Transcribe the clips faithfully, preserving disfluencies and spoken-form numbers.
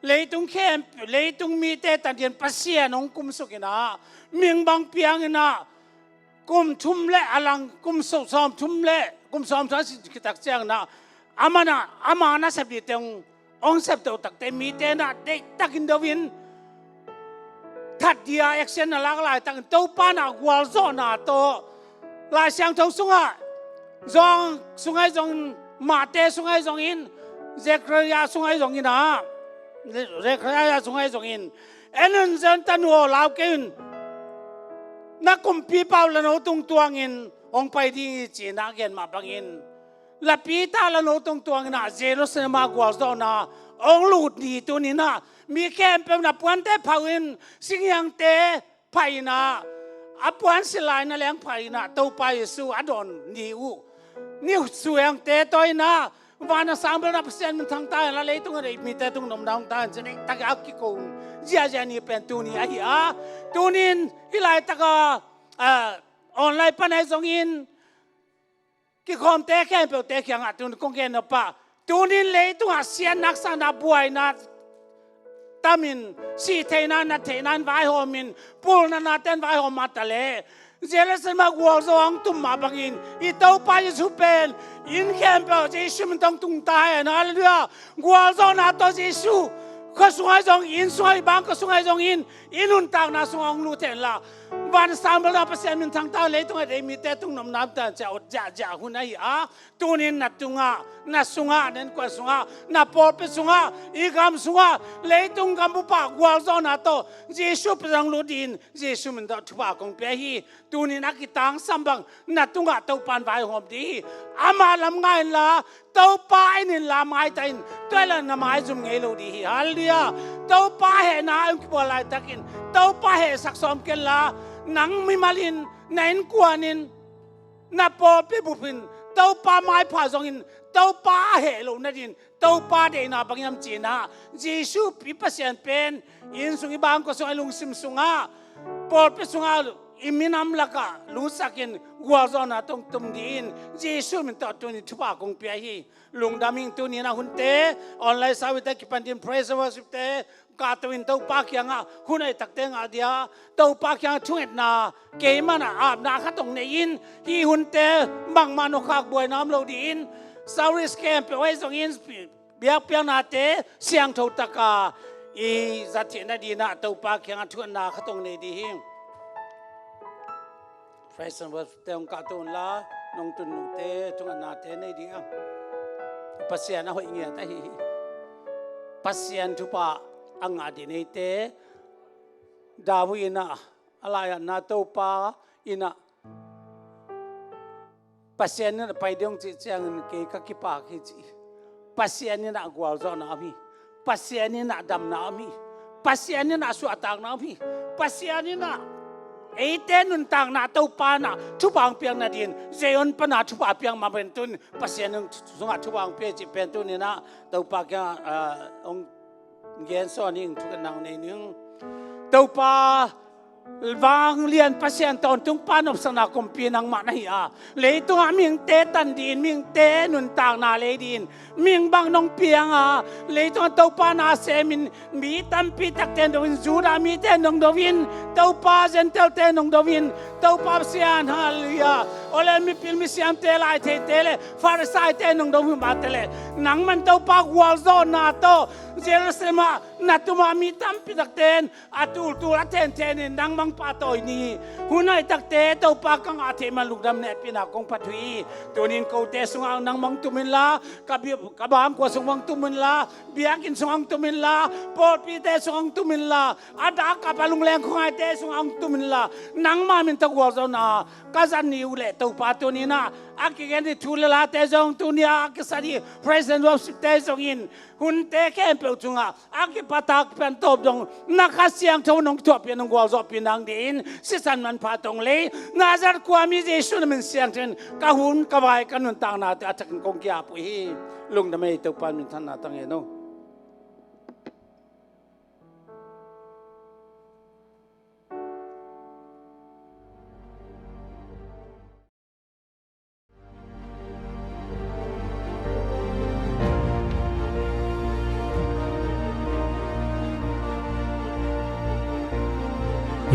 Leitung khempeuh, leitung mite tadin Pasian hong kumsuk in ah, ming bang piang in ah, kum thum le a lang, kum sawm, sawm thum le kum sawm thum a si khit tak ciangin ah, amah na, ama nasep dingte hong, hong sep toh takte mite na deihtakin do in, that dia action na lak laitakin Topa na gualzawhna tawh, Lai Siangtho sungah, Johan sungah zong, Mate sungah zong in, Zechariah sungah zong in ah, Zechariah sungah zong in, en un, Zion tanu aw, lau kei un, na kumpipa uh la no tung tuangin hong pai ding hi, ci-in ah gen mah bangin, la Peter la no tung tuangin ah Jerusalem ah gualzawhna hong lut ni tuni-in ah, mi khempeuh in a puante phah uh in, singhiangte phah in ah, a puan silh lai-in a leng phah in ah, Topa Jesu a dawn ni uh, ni singhiangte tawh in ah, van a sang belna Pasian min thang ta hen la, leitung a deih mite tung nopna hong ta hen ci-in, tak a kiko ziahziah ni pen tuni ahi a. Tuni-in hih laitak a, a, online pan ahi zongin, kikhawmte khempeuhte kiangah tuni kong gen nop ah, tuni-in leitungah siatna, haksatna, buaina tamin, sih theihna, nat theihna in vaihawmin, pulna nate in vaihawm mah ta leh, Jerusalem ah gualzawh hong tum mah bangin, i Topa Jesu pen inn khempeuh Jesu min tawh hong tung ta hen. Halleluiah. Gualzawhna tawh Jesu, khua sungah zong, inn sungah, i bangkua sungah zong in, i nuntakna sungah hong lut hen la, van sang belna Pasian min thang ta hen, leitung a deih mite tung nopna hong ta hen ci-a awt ziahziah hun ahi a. Tuni-in na tungah, na sungah, na innkuan sungah, na pawlpi sungah, i gam sungah, leitung gam bup ah gualzawhna tawh Jesu Pasian hong lut dingin, Jesu min tawh thupha kong pia hi. Tuni-in a kitangsam bang na tungah Topa in vaihawm ding hi. Ama lam ngai inla, Topa in inla maita in, tua hi leh na maizum ngei lo ding hi. Halleluiah. Topa hehna hong kibual laitakin, Topa hehsak sawm kei inla, nang mimal in, na innkuan in, na pawlpi bup in Topa maipha zongin, Topa a heh loh nadingin Topa deihna bang hiam ci-in ah, Jesu i Pasian pen inn sung, i bangkua sungah, i lungsim sungah, pawlpi sungah, i minam lakah lutsakin gualzawhna tawh hong tum dingin Jesu min tawh tuni thupha kong pia hi. Lungdam ing. Tuni-in a hunte, online service te kipan dingin praise and worship te, kahto in Topa kiangah hun hoih takte ngah dingin, Topa kiangah thungetna, keimah in apna khat hong nei in, hih hunte bangmah nawkkhak buaina om lo dingin, service khempeuh ahi zongin, biakpiaknate siangtho takin i zat theih nadingin Topa kiangah thungetna khat hong nei ding hi. Praise and worship te hong kahto unla, nong tun nute thungetnate nei ding a. Pasian a hoih ngiat ahi hi. Pasian thupha a ngah ding neite, David in ah, a lai-atna, Topa in ah, Pasian in ah pai ding hong cih ciangin kei ka kipak hi ci. Pasian in ah gualzawhna om hi. Pasian in ah damna om hi. Pasian in ah suahtakna om hi. Pasian in ah eite nuntakna Topa in ah thupha hong piak nadingin Zion pan ah thupha piak mah pen tun, Pasian in sungah thupha hong pia hi cih pen tuni-in ah Topa kiangah, ah, hong gen sawn ing, thungetna nei ning. Topa vanglian Pasian, tawntung Pa, nopsakna kumpi nangmah na hi a, leitungah mihingte tan dingin, mihingte nuntakna lei dingin mihing bang nong piang a, leitungah Topa na semin, mi tampi takte nong do in, Judah mite nong do in, Topa Gentile-te nong do in, Topa Pasian, halleluiah. Ole mipil misiamte, laitheite le Farisai-te nong do in, mate le nangman Topa gualzawhna tawh Jerusalem ah na tum a, mi tampi takte in a tultul a thenthenin nangmah pahtawi ni. Hun hoih takte Topa ka ngah theih man lungdam, hehpihna kong phat uh hi. Tuni-in kote sungah nangmah hong tum inla, ka bi-, ka bangkua sungah hong tum inla, biakinn sungah hong tum inla, pawlpite sungah hong tum inla, a dak a kap a lungleng khuangaite sungah hong tum inla, nangmah min tawh gualzawhna ka zat ni uh leh Topa, tuni-in ah a kigen ding thu le late zong, tuni-a a kisa ding praise and worship-te zong in, hunte khempeuh sungah a kipat a kipan tawp dong na Kha Siangtho nong thuahpih, nong gualzawhpih nang dingin sisan manpha tawh hong lei, Nazareth khuami Jesu na min siangthoin ka hun, ka vai, ka nuntaknate a thakin kong ki-ap uh hi. Lungdam ei, Topa minthanna tang en o.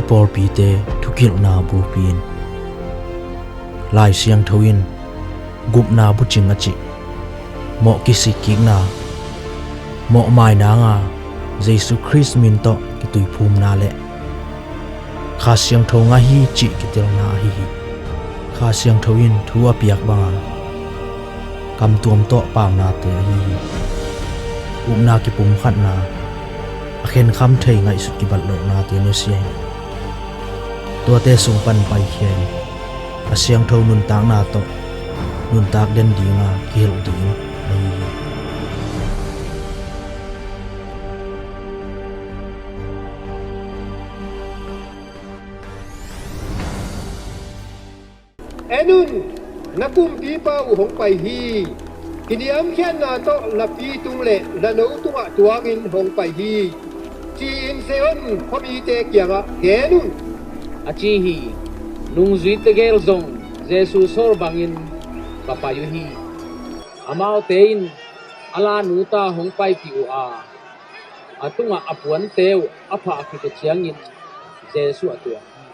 Pawlpite thukilhna bulpi in Lai Siangtho in gupna bucing a cih mawh kisikkikna, mawh mainanga Jesu Khrist min tawh kituiphumna le Kha Siangtho ngah hi cih kitelna ahi hi. Kha Siangtho in thu a piak banga kamtuam tawh paunate ahi hi. Upna kipumkhatna, a khenkham thei ngaihsut kibat lohnate nusia hi. Tuate sung pan paikhia in a siangtho nuntakna tawh nuntak den dinga kihelh ding ahi hi. En un, na kumpipa uh hong pai hi. Kiniamkhiatna tawh na pi tung le na no tungah tuangin hong pai hi, ci-in Zion khuamite kiangah gen un, a ci hi. Nungzuite gel zong Jesu sawl bangin va pai uh hi. Amaute in a lanu ta hong paipih uh a, a tungah a puante uh a phah khit uh ciangin Jesu a tuang hi.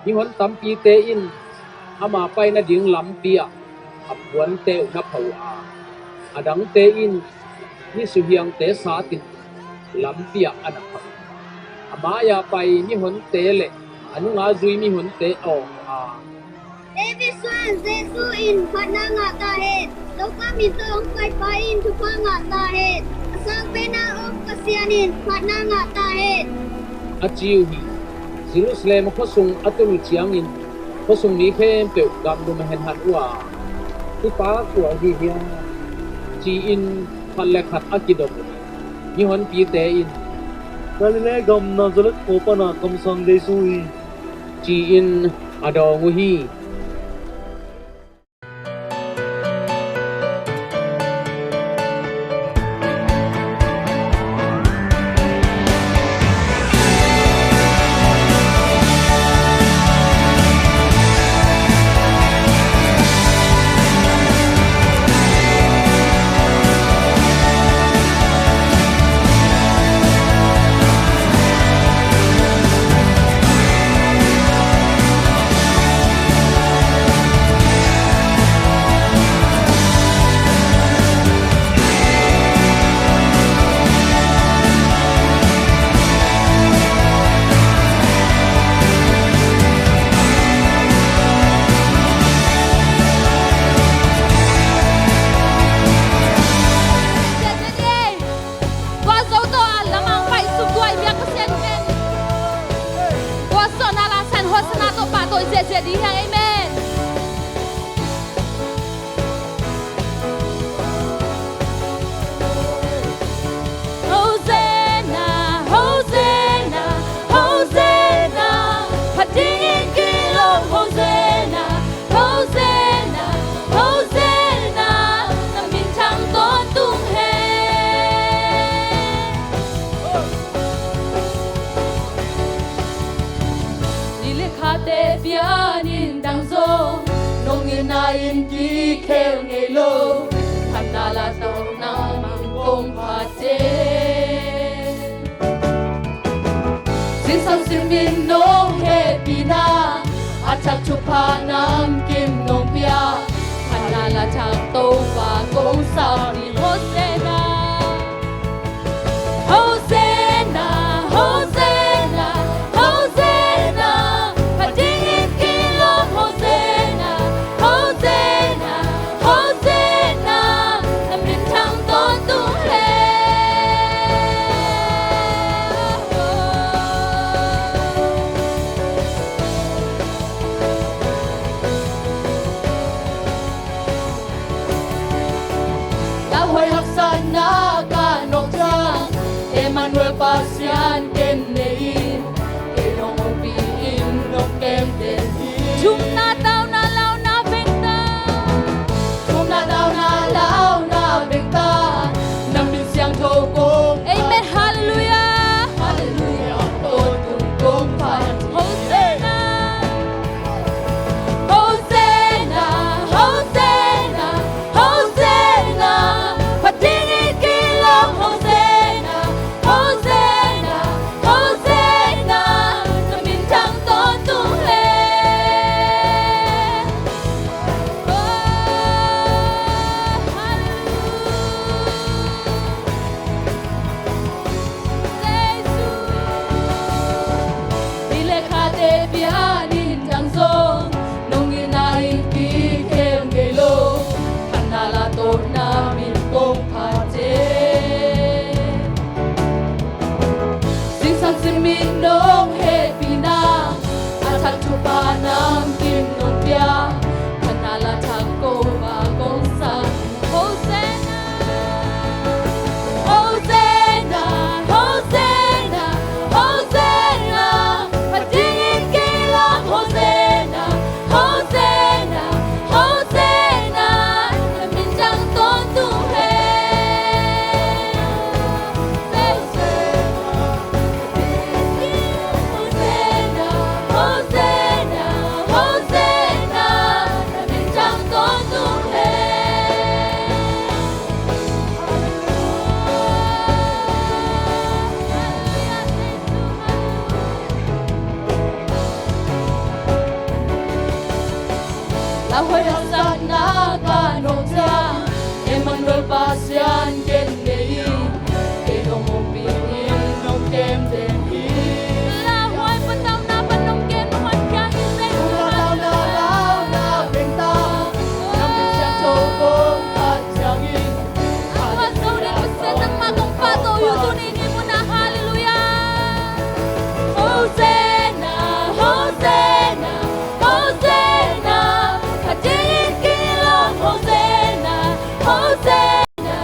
Mihon tampite in ama pai nading lampi ah a puante uh na phah uh a, a dangte in misuhiangte satin lampi ah a na phah uh. A mai-a pai mihonte le a nunga zui mihonte a awng uh a, David suan Jesu in phatna ngah ta hen. Topa min tawh hong paipa in thupha ngah ta hen. A sang pena om Pasian in phatna ngah ta hen, a ci uh hi. Jerusalem khuasung a tun uh ciangin khuasung mi khempeuh gamdum a henhat uh a, hih pa kua ahi hiam, ci-in khat le khat a kidong uh hi. Mihonpite in, Galilee gam Nazareth khua pana kamsang Jesu hi, ci-in a dawng uh hi. Tua zo tawh a lamang paisuk tuai biak Pasian in men. Tua sawhna lasan Hosanna tawh pahtawi ziahziah ding hiang. Amen. Hosanna, Hosanna, Hosanna, phat dingin kilawm Hosanna, Hosanna, Hosanna, na minthang tawntung hen. Ni le khate pianin dang zong nong ngenna in kikhel ngei lo. Phatna la tawh nang kong phat e. Zingsang simin nong hehpihna, a thak thupha namkim nong pia. Phatna la thak Topa kong sau ni. Hosanna. Hosanna, Hosanna, Hosanna, phat dingin kilawm Hosanna, Hosanna, Hosanna, na minthang tawntung hen. Lauhuai haksatna ka nawk ciang, Emmanuel Pasian ken nei in, kei nong ompih in nong kemten hi. Thumna tauna launa vengta. Thumna tauna launa vengta. Na min siangtho kong. Amen. Hallelujah. Hallelujah. Tawntung kong phat. Hosanna. Hosanna, Hosanna, Hosanna, phat dingin kilawm Hosanna, Hosanna, Hosanna, na min Tangsim in nong hehpihna a thak thupha namkim nong pia, phatna la thak kong ba kong sang. Hosanna, Hosanna, Hosanna, Hosanna. Phat dingin kilawm Hosanna, Hosanna, Hosanna, na min thang tawntung hen. Lauhuai haksatna ka nong ciah, Emmanuel Pasian ken nei in, kei nong ompih in nong kem den hi. Lauhuai patauhna pan nong kem nong honkhiat in, Jesu. Lauhuai lauhuai lauhuai bengta, na min siangtho kong phat ciangin, a khuazo ding Pasian nangmah kong pahtawi uh tuni ni mun ah. Halleluiah. Hosanna, Hosanna, Hosanna, phat dingin kilawm Hosanna, Hosanna,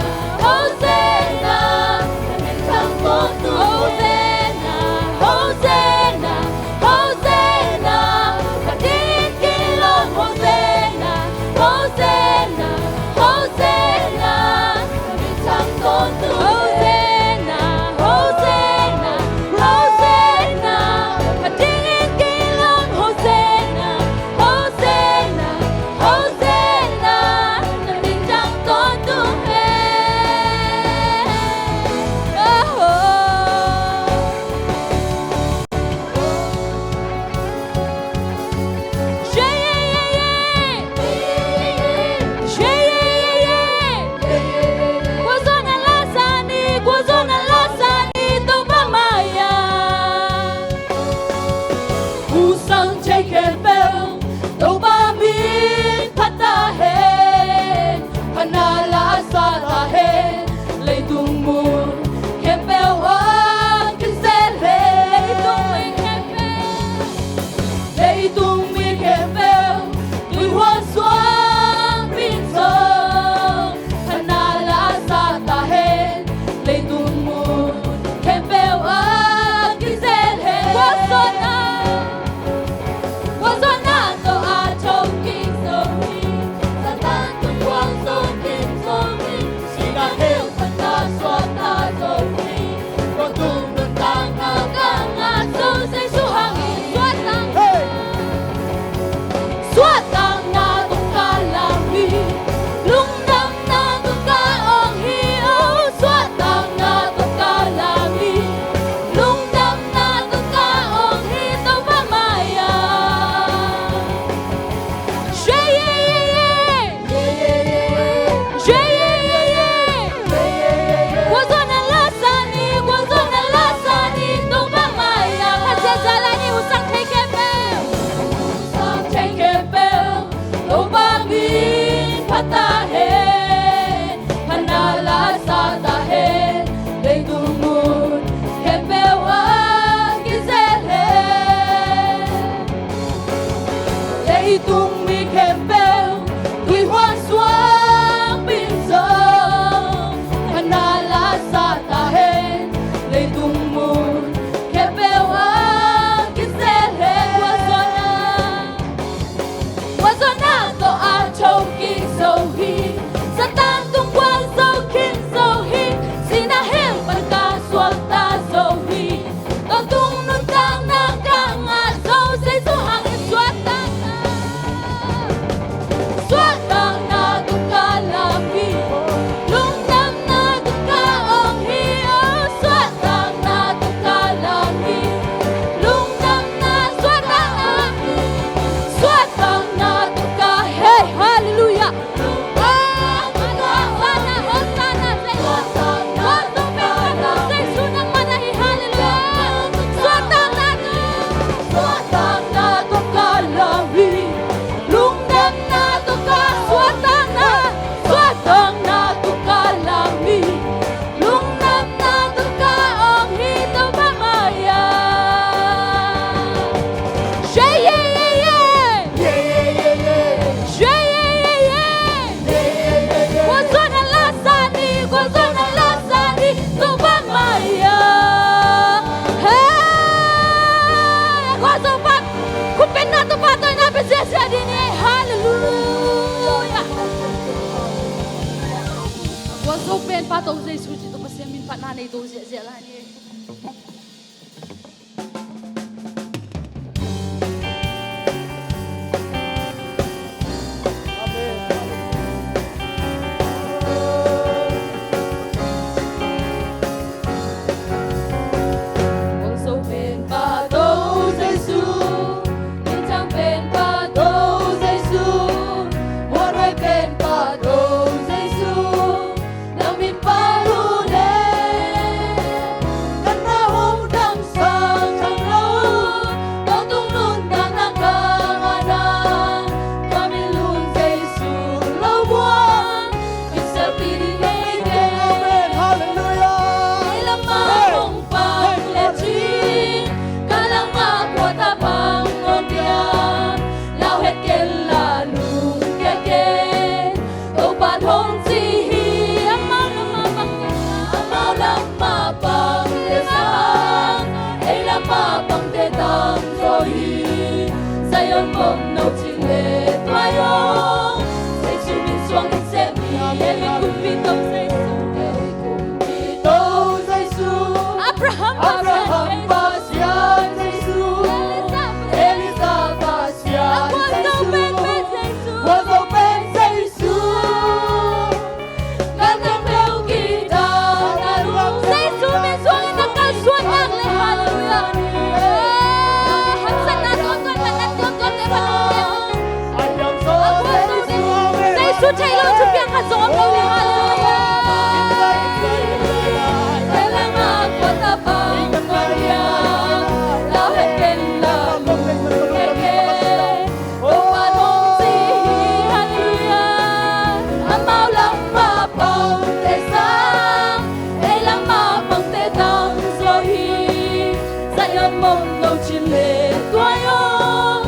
Hosanna, Hosanna, Hosanna, Hosanna, phat dingin kilawm Hosanna, Hosanna, Hosanna. Hosanna, Hosanna, Hosanna, phat dingin kilawm Hosanna, Hosanna, Hosanna, na min thang tawntung hen. Oh, oh. Kua zawn a la sa ni, kua zawn a la sa ni, Topa mai-ah. Hong sang thei khempeuh Topa min phat ta hen. Phatna la sa ta hen. Leitung mun khempeuh ah kizel hen. Leitung mi khempeuh, leitung mi khempeuh, tuihuan suang pin zong, phatna la sa ta hen. Leitung mun khempeuh ah kizel hen. Kua zawn a, kua zawn a tawh a thokik zo hi. Satan tung kuang zo kim zo hi. Sihna hell pan ka suakta zo hi. Tua tung nuntakna ka ngah zo Jesu hangin suahtakna. Hey! Suahtakna tawh ka lam hi. Lungdamna tawh ka awng hi. Oh, suahtakna tawh ka lam hi. Lungdamna tawh ka awng hi. Topa mai-ah. Kua zawn a la sa ni, kua zawn a la sa ni, Topa mai-ah. Phat ziahziah la ni, hong sang thei khempeuh, hong sang thei khempeuh, Topa min phat ta hen. Phatna la sa ta hen. Leitung mun khempeuh ah kizel hen. Leitung mi khempeuh, tuihuan suang pin zong, phatna la sa ta hen. Leitung mun khempeuh ah kizel hen. Kua zawn a, kua zawn a tawh a thokik zo hi. Satan tung kuang zo kim zo hi. Sihna hell pan ka suakta zo hi. Tua tung nuntakna ka ngah zo Jesu hangin suahtakna. Suahtakna tawh ka lam hi. Lungdamna tawh ka awng hi. Oh, suahtakna Pa To Jesu cih tawh Pasian min phatna nei to ziahziah lai ni. Amen. Hallelujah. Hey. Topa hong ci hi, amau lam mah pang, amau lam mah pang te sang, ei lam mah pang te tang zaw hi. Zion mawhno cih leh tua hi aw. Jesu min suang in sem hi, ei kumpi To Jesu, ei kumpi To Jesu. Abraham, Abraham Pasian Jesu, Elijah Pasian Jesu, Jesu. Jesu min suang in na kalsuan nak leh, hallelujah. Haksatna tuamtuam, natna tuamtuam te pan om leh. Jesu thei lo thupiang khat zong om lo leh, hallelujah. Amau lam mah pang te sang, ei lam mah pang te tang zaw hi. Zion mawhno cih leh tua hi aw.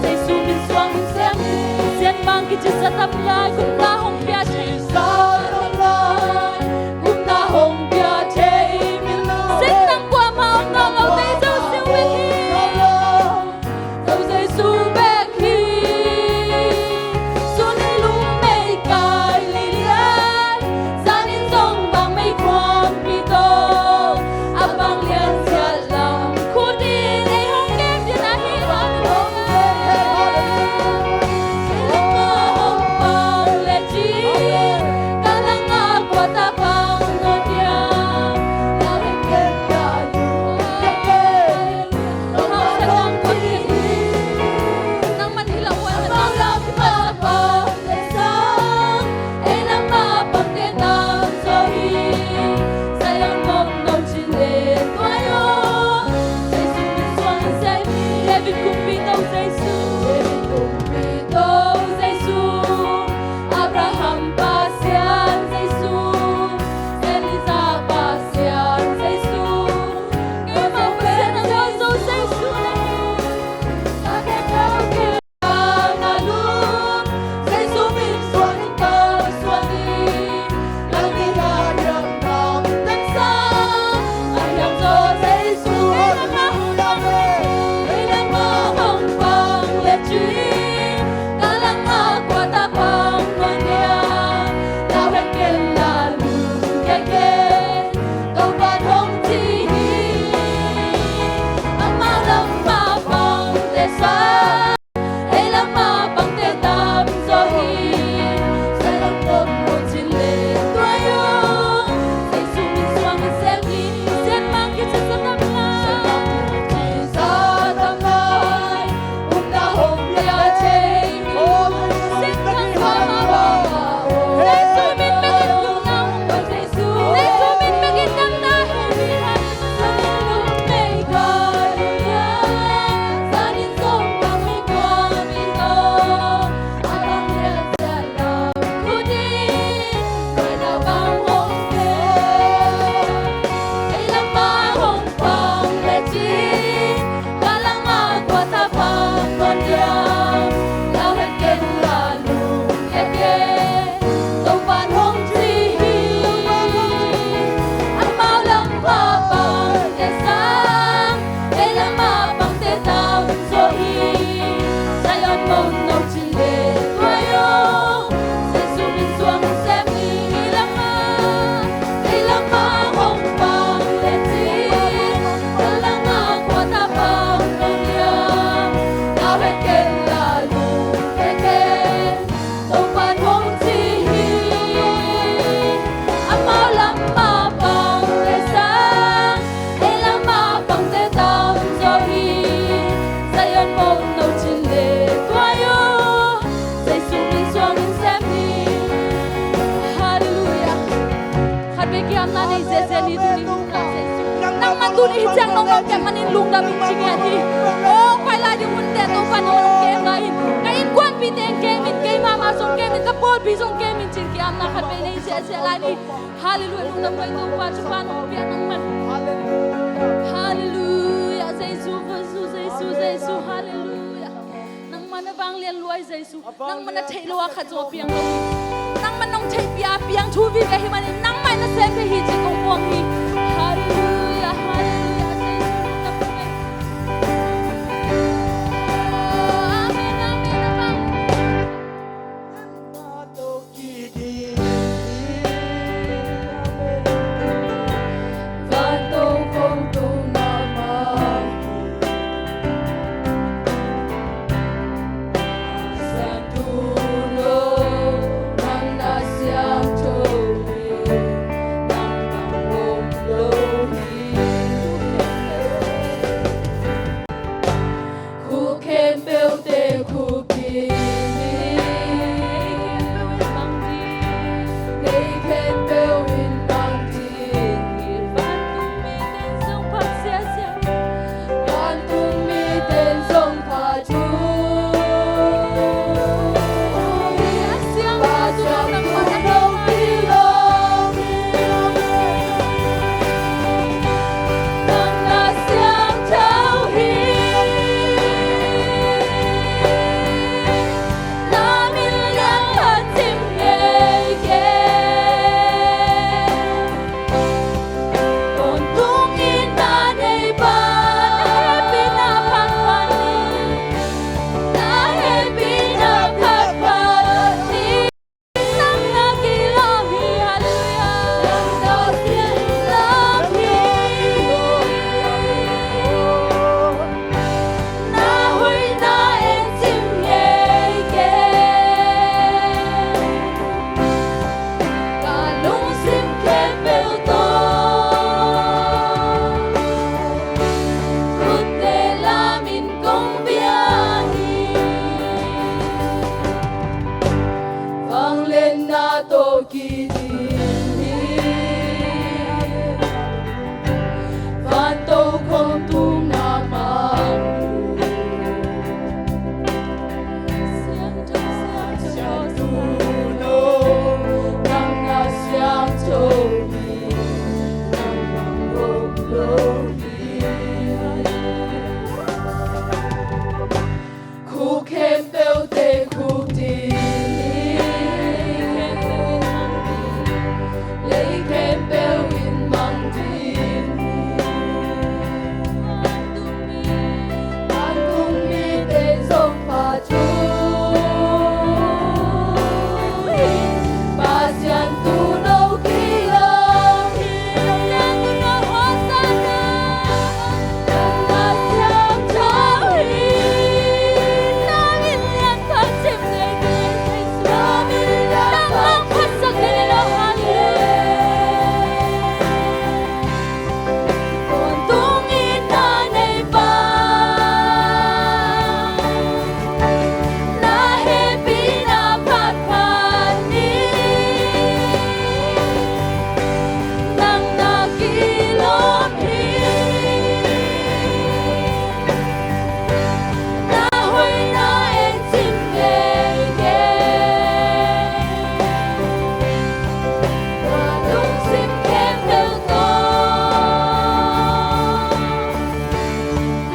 Jesu min suang in sem hi. Sian mang kici sa tam lai, kumna hong pia thei. Sa tam lai, kumna hong pia thei. Sin nang kuamah om nawn lo te zo siu bek hi. Zo Jesu bek hi. Sun in lungmei kai lilian, zan in zong bang meikuangpi tawh, a bang lian ziah lam khut in ei hong kem ding ahi. Hong kem, hallelujah. Ei lam mah hong pang leh Tuni hih ciang nong nong kem manin lungdam in ci ngiat hi. O, pai lai ding hunte Topa nong nong kem lai in, ka innkuanpite in kem in, keimah mah zong kem in, ka pawlpi zong kem in ci-in ki-apna khat vei nei ziahziah lai ni. Halleluiah, lungdam kei Topa, thupha nong piak nangman. Halleluiah, Jesu, Jesu, Jesu, Jesu, halleluiah. Nangmah na vanglian lua hi Jesu. Nangmah na theih lo a khat zong a piang lo hi. Nangmah nong theihpih a piang thu vive hi manin nangmah in na sem thei hi ci kong muang hi. Halleluiah, halleluiah, Jesu nang na pumai. Amen, amen, amen. Vantung khong tung na mah hi. Siangtho lo, nang na siangtho hi, nang bang om lo hi. Khuk khempeuhte khuk ding hi. Lei khempeuh in mang ding hi. Vantung mite in zong phat ziahziah. Vantung mite in zong phat uh hi. A siangtho lo hi lo hi. Nang na siangtho hi. Na min lian phat cim ngei kei. Tawntung in na nei pa, na hehpihna phatphat ni. Na hehpihna phatphat ni. Nang na kilawm hi, halleluiah. Nang na kilawm hi. Na hoihna en cim ngei kei. Ka lungsim khempeuh tawh. Khutte lam in kong bia hi. Vangliatna tawh kidin hi. Vantung khong tung na mah hi. Siangtho, siangtho lo, nang na siangtho hi, nang bang om lo hi. Khuk khempeuhte khuk ding hi. Lei khempeuh in mang ding hi. Vantung mite zong phat uh hi. Pasian thu no kilawm hi. Pasian thu no, Hosanna. Nang na siangtho hi. Na min lian phat cim ngei kei. Na min lian phat cim ngei kei. Tawntung in na nei pa. Na hehpihna phatphat ni. Nang na kilawm hi. Na hoihna en cim ngei kei. Ka lungsim khempeuh tawh.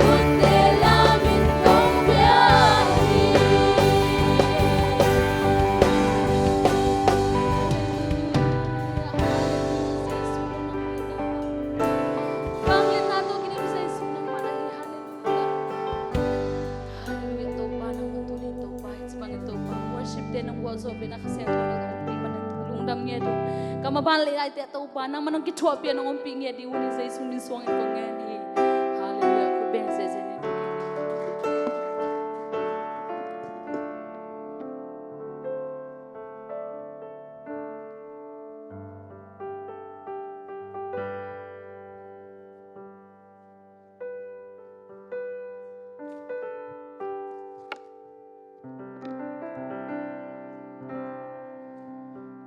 Khutte lam in kong bia hi. Vangliatna tawh kidin Jesu nangmah na hi. Halleluiah. Halleluiah, Topa, nangmah tuni Topa, hih ci bangin Topa, worship te nong gualzawh pen a Kha Siangtho nong ompih manin lungdam ngiat uh. Ka maban leh laite ah Topa, nangmah nong kithuahpih a nong ompih ngiat ding uh hi, Jesu min suangin kong ngen hi. Halleluiah, khut beng ziahziah ni.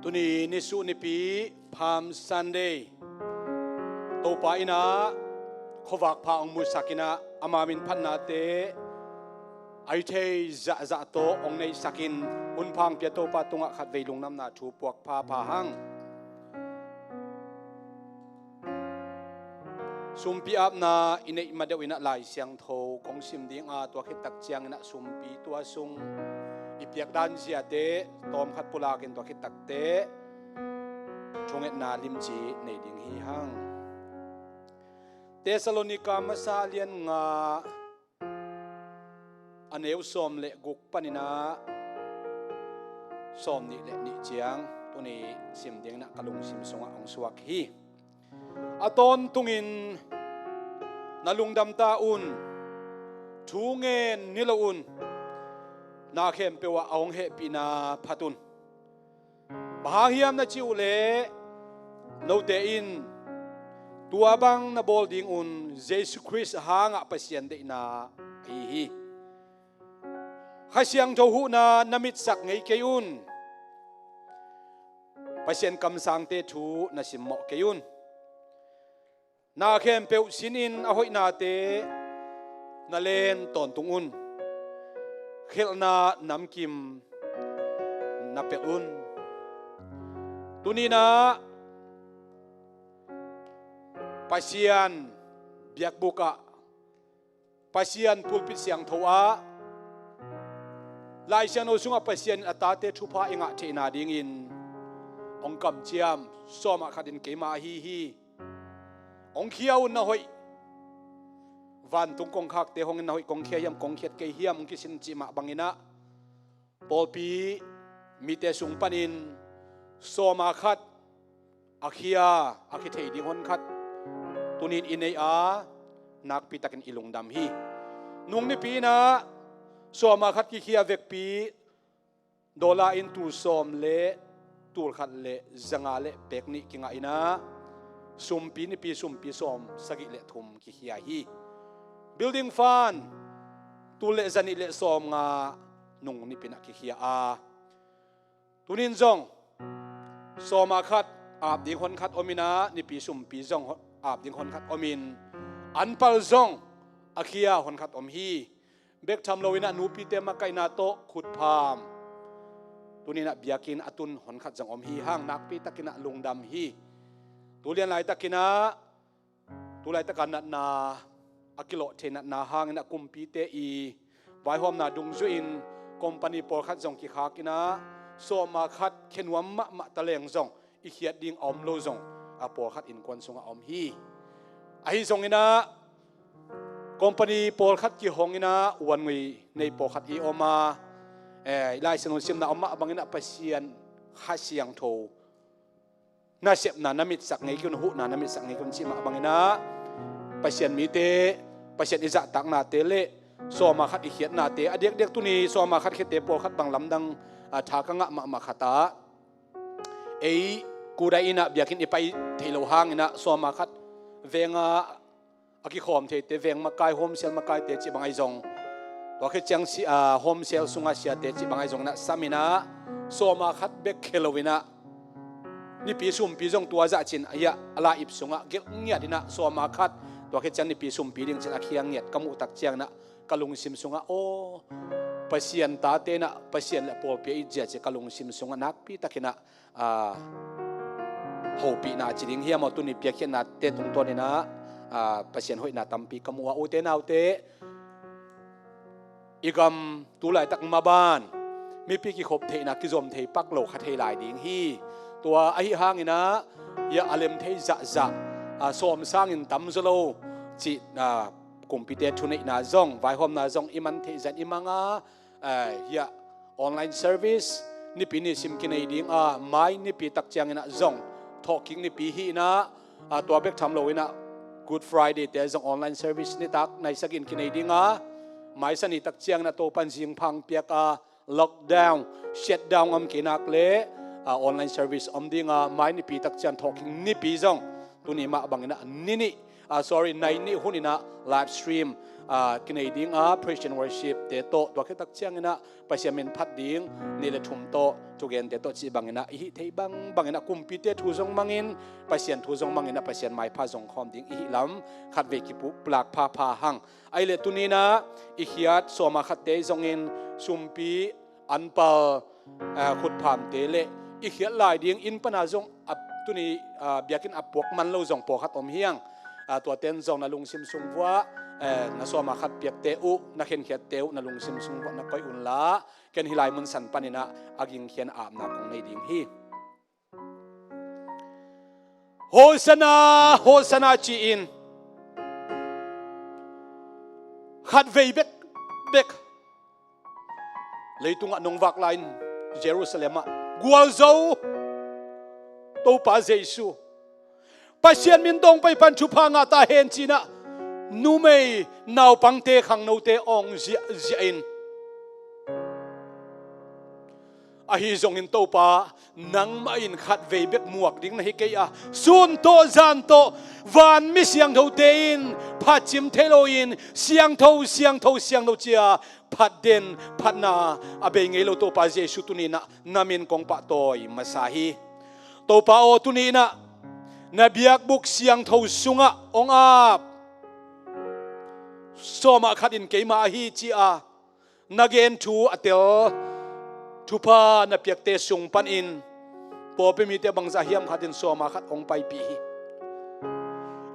Tuni nisuh nipi Palm Sunday, Topa inn ah khuavak pha hong musak in ah, ama min phatnate a hi thei zahzah tawh hong neisak in, hun pha hong pia Topa tungah khatvei lungdamna thu puak phapha hang. Sumpi apna i neih ma deuh in ah Lai Siangtho kong sim ding a, tua khit tak ciangin ah sumpi tua sung i piak dan ziate tawmkhat pulak in tua khit takte thungetna limci nei ding hi hang. Thessalonika masa a lian nga, a neu sawm le guk panin ah sawm nih le nih ciang, tuni sim dingin ah ka lungsim sungah hong suak hi. A tawntungin na lungdam ta un, thu ngen ni lo un, na khempeuh ah a hong hehpihna phat un. Bang hang hiam na cih uh leh, note in tua bang na bawl ding un Jesu Khrist hangah Pasian deihna ahi hi. Kha Siangtho huhna na mitsak ngei kei un. Pasian kamsangte thu na simmawh kei un. Na khempeuh sinin a hoihnate na len tawntung un. Khelhna namkim na pelh un. Tuni-in ah Pasian biakbuk ah, Pasian pulpit siangtho ah, Lai Siangtho sungah Pasian in a tate thupha i ngah theihna dingin hong kamciam sawm ah khat in keima ahi hi. Hong khia un, na hoih. Vantung kongkhakte hong in, na hoih kong khia hiam, kong khiat kei hiam, hong kisin cih mah bangin ah, pawlpi mite sung panin sawm ah khat a khia, a khia thei ding honkhat tuni-in i nei a, nakpi takin i lungdam hi. Nung nipi-in ah sawm ah khat kikhia vekpi, dollar in tul sawm le tul khat le zanga le pek nih kingah in ah, sumpi, nipi sumpi sawm sagih le thum kikhia hi. Building fund tul le zanih le sawm nga nung nipi-in ah kikhia a, tuni-in zong sawm ah khat ap ding honkhat om in ah, nipi sumpi zong ho-, ap ding honkhat om in, anpal zong a khia honkhat om hi. Bek tham lo-in ah nupite makaihna tawh khutpham tuni-in ah biakinn a tun honkhat zong om hi hang, nakpi takin ah lungdam hi. Tu lian laitakin ah, tu laitaka natna a kilawh thei natna hangin ah kumpite i vaihawmna dungzui-in company pawlkhat zong kikhak in ah, sawm ah khat khia nuam mahmah taleng zong i khiat ding a om lo zong a pawlkhat innkuan sungah a om hi. Ahi zongin ah company pawlkhat kihong in ah, uan ngui nei pawlkhat i om a, eh, i Lai Siangtho simna om mah bangin ah Pasian Kha Siangtho nasepna na mitsak ngei kei un, huhna na mitsak ngei kei un cih mah bangin ah, Pasian mite, Pasian i zahtaknate le sawm ah khat i khiatnate, a diakdiak tuni sawm ah khat khiate pawlkhat bang lamdang, ah, tha ka ngah mahmah khat ah, ei kudai in ah biakinn i pai thei lo hangin ah sawm ah khat veng ah a kikhawm theite, veng makai, home cell makaite cih bang ahi zong, tua khit ciang si-, ah, home cell sungah siate cih bang ahi zongin ah sam in ah, sawm ah khat bek khia lo-in ah, nipi sumpi zong tua zah cin, a hiah a lai-ip sungah gelh ngiat in ah sawm ah khat, tua khit ciang nipi sumpi ding cin a khia ngiat ka muh tak ciangin ah ka lungsim sungah, aw, Pasian tate in ah Pasian le pawlpi a it zia ci ka lungsim sungah nakpi takin ah, ah, hopihna ci ding hiam aw, tuni piakkhiatnate tungtawnin ah, ah, Pasian hoihna tampi ka mu a, ute naute, i gam tu laitak maban mipi kikhop theihna, kizom thei pak lo kha thei lai ding hi. Tua ahi hangin ah, hiah a lem thei zahzah, ah, sawm sangin tam zaw lo cih, ah, kumpite thuneihna zong, vaihawmna zong i man theih zah in i mang a, ah, hiah online service nipi nisim kinei ding a, mai nipi tak ciangin ah zong thawhkik nipi hi in ah, ah, tua bek tham lo-in ah Good Friday te zong online service nitak nai sagih in kinei ding a, mai sa ni tak ciangin ah Topan zingphang piak a, lockdown, shutdown om kei nak leh, ah, online service om ding a, mai nipi tak ciang thawhkik nipi zong tuni mah bangin ah ni nih Ah, sorry, nai nih hun inah live stream, ah, kinei ding a, praise and worship te tawh, tua khit tak cianginah Pasian min phat ding nih le thum tawh thugente tawh cih banginah i hih theih bang banginah kumpite thu zong mangin, Pasian thu zong manginah Pasian maipha zong khawm ding i hih lam khatvei kipulak phapha hang. Ahih leh tuni inah i khiat sawma khatte zongin sumpi, anpal, eh, khutphamte le i khiat lai ding inn pana zong a, tuni, ah, biakinn a puak man lo zong pawlkhat om hi hang. Ah, tuaten zong na lungsim sung vuah, eh, na sawma khat piakte uh, na khenkhiatte uh na lungsim sung vuah na koih unla, ken hih lai mun san paninah a gingkhian a apna kong nei ding hi. Hosanna, Hosanna ci-in khatvei bekbek leitungah nong vak lai-in Jerusalem ah, "Gualzo, Topa Jesu, Pasian min tawh hong pai pan thupha ngah ta hen," ci-inah numei naupangte, khangnote awng ziahziah in, "Ahi zongin Topa, nangmah in khatvei bek muak ding na hi kei a, sun tawh zan tawh vanmi siangthote in phatcim thei loin, 'Siangtho, siangtho, siangtho,' ci-a phatden phatna a bei ngei lo Topa Jesu, tuni inah na min kong pahtawi masa hi. Topa aw, tuni inah na biakbuk siangtho sungah hong ap sawma khat in keima ahi ci-a na gen thu a tel thupha na piakte sung panin pawlpi mite bangzah hiam khatin sawma khat hong paipih hi.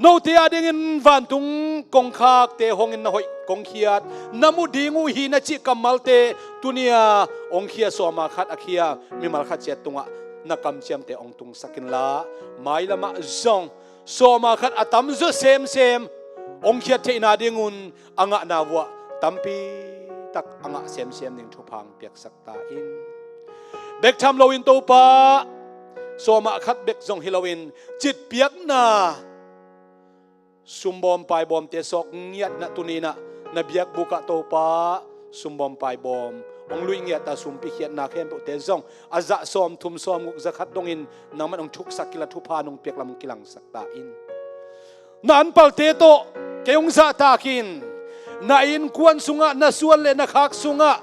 Note adingin vantung kongkhakte hongin na hoih kong khiat, na mu ding uh hi na cih kammalte tuni-a hong khia sawma khat a khia mimal khat ciat tungah na kamciamte hong tungsak inla, mailamah zong sawma khat a tamzaw semsem hong khiat theihna dingun a ngahna vuah tampi tak a ngah semsem ding thupha hong piaksak ta in. Bek tham loin Topa, sawma khat bek zong hi loin citpiakna sumbawm paibawmte sawk ngiatna tuni inah na biakbuk ah Topa, sumbawm paibawm hong luih ngiat a, sumpi khiatna khempeuhte zong a zah sawmthum sawmguk zakhat dongin nangman hong thuksak kila, thupha nong piak lam hong kilangsak ta in. Na anpalte tawh kei hong zahtak in, na innkuan sungah, na suan le na khak sungah,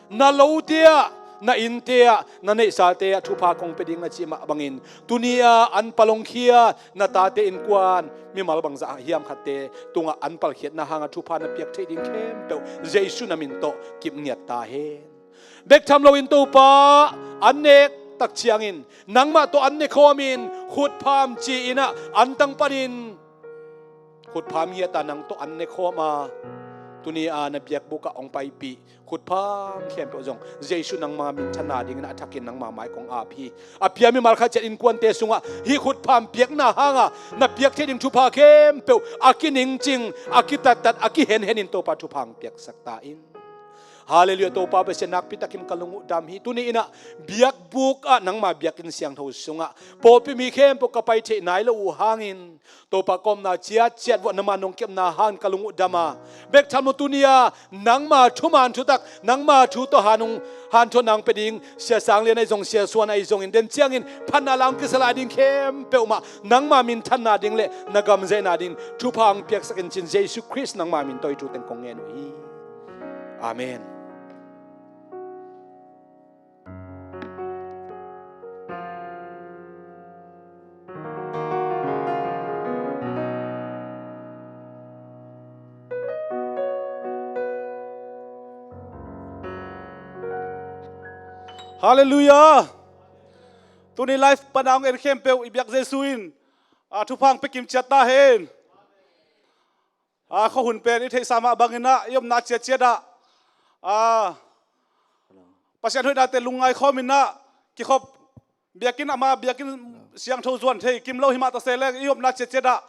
na lote ah, na innte ah, na neihsate ah thupha kong pia ding na cih mah bangin, tuni-a anpal hong khia na tate innkuan mimal bangzah hiam khatte tungah anpal khiatna hanga thupha na piak theih ding khempeuh Jesu na min tawh kip ngiat ta hen. Bek tham loin Topa, an nek tak ciangin nangmah tawh an ne khawmin, khutpham ci-inah antang panin khutpham ngiat a nang tawh an ne khawm a, tuni-a na biakbuk ah hong paipih khutpham khempeuh zong Jesu nangma minthanna dingin a thakin nangma mai kong ap hi. A pia mimal khat ciat innkuante sungah hih khutpham piakna hanga na piak theih ding thupha khempeuh a kiningcing, a kitattat, a kihenhenin Topa thupha hong piaksak ta in. Halleluiah, Topa Pasian, nakpi takin ka lung uh dam hi. Tuni inah biakbuk ah nangma biakinn siangtho sungah pawlpi mi khempeuh ka pai theih nai lo uh hangin, Topa, kawmna ciatciat vuah nangma nong kepna hangin ka lung uh dam a, bek tham lo tuni-a nangma thuman thutak, nangma thu tawh han hong hanthawn nang pia ding Sia Sang Lian ahi zong, Sia Suan ahi zongin, den ciangin phatna la hong kisa lai ding khempeuh mah nangma minthanna ding le na gamzaihna ding thupha hong piaksak in, ci-in Jesu Khrist nangma min tawh hih thu teng kong ngen uh hi. Amen. Halleluiah. Tuni live pana hong en khempeuh i biak Jesu in, a, thupha hong pia kim ciat ta hen. A, khuahun pen i theihsa mah banginah i omna ciatciat ah, a, Pasian hoihnate lungngai khawm inah kikhop, biakinn ama biakinn siangtho zuan thei kim lo hi mah ta se leng, i omna ciatciat ah,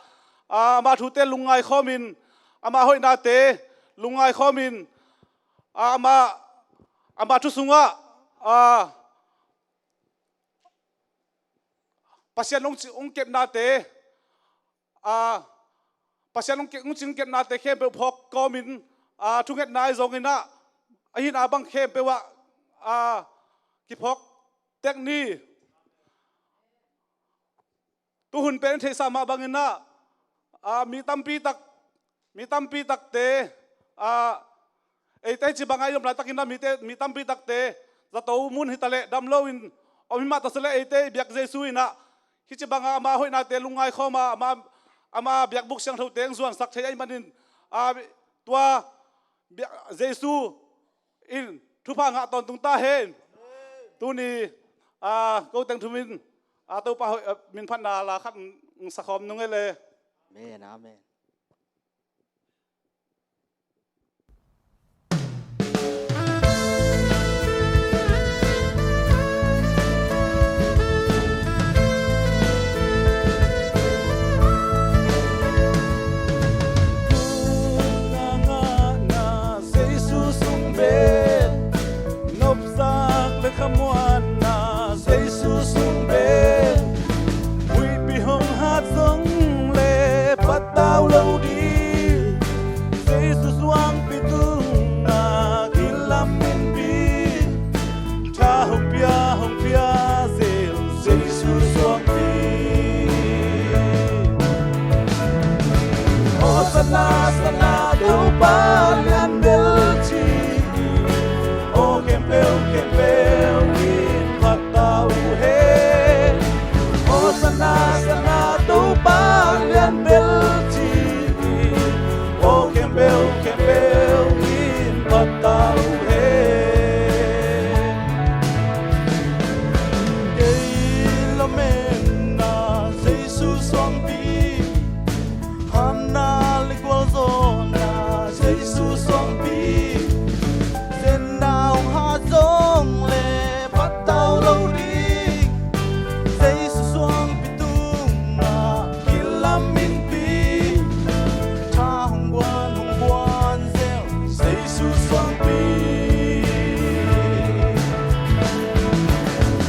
a, ama thute lungngai khawmin, ama hoihnate lungngai khawmin, a, ama, ama thu sungah, a, Pasian hong ci-, hong kepnate, a, Pasian hong ke-, hong cing kepnate khempeuh phawk kawmin, a, thungetna ahi zonginah, a hihna bang khempeuh ah, a, kiphawk tek ni. Tuhun pen i theihsa mah banginah, a, mi tampi tak, mi tampi takte, a, eite hih ci bangah i om laitakin a mite, mi tampi takte zato mun hi taleh dam loin om hi mah ta se leh eite i biak Jesu in ah hih ci bangah ama hoihnate lungngai khawm a, ama, ama biakbuk siangthote hong zuansak thei ahih manin, a, tua biak, Jesu in thupha ngah tawntung ta hen. Tuni, a, ko teng thumin, a, Topa hoih, a, min phatna la khat, mm, sakhawm nung e le. Amen, amen. Jesu sung bek, nopsak le khamuanna Jesu sung bek, huihpi hong hat zong le patau lo ding. Jesu suangpi tungah kilam inpi, tha hong pia, hong pia zel Jesu suangpi. Hosanna, Hosanna, Topa lian bel ci. Aw khempeuh, khempeuh in phat ta uh hen. Hosanna, Hosanna, Topa lian bel ci. Aw khempeuh, khempeuh in phat ta uh hen. Kei lametna Jesu suangpi, hatna le gualzawhna Jesu suangpi, zenna hong hat zong le patau lo ding. Jesu suangpi tungah kilam inpi, tha hong guan, hong guan zel Jesu suangpi.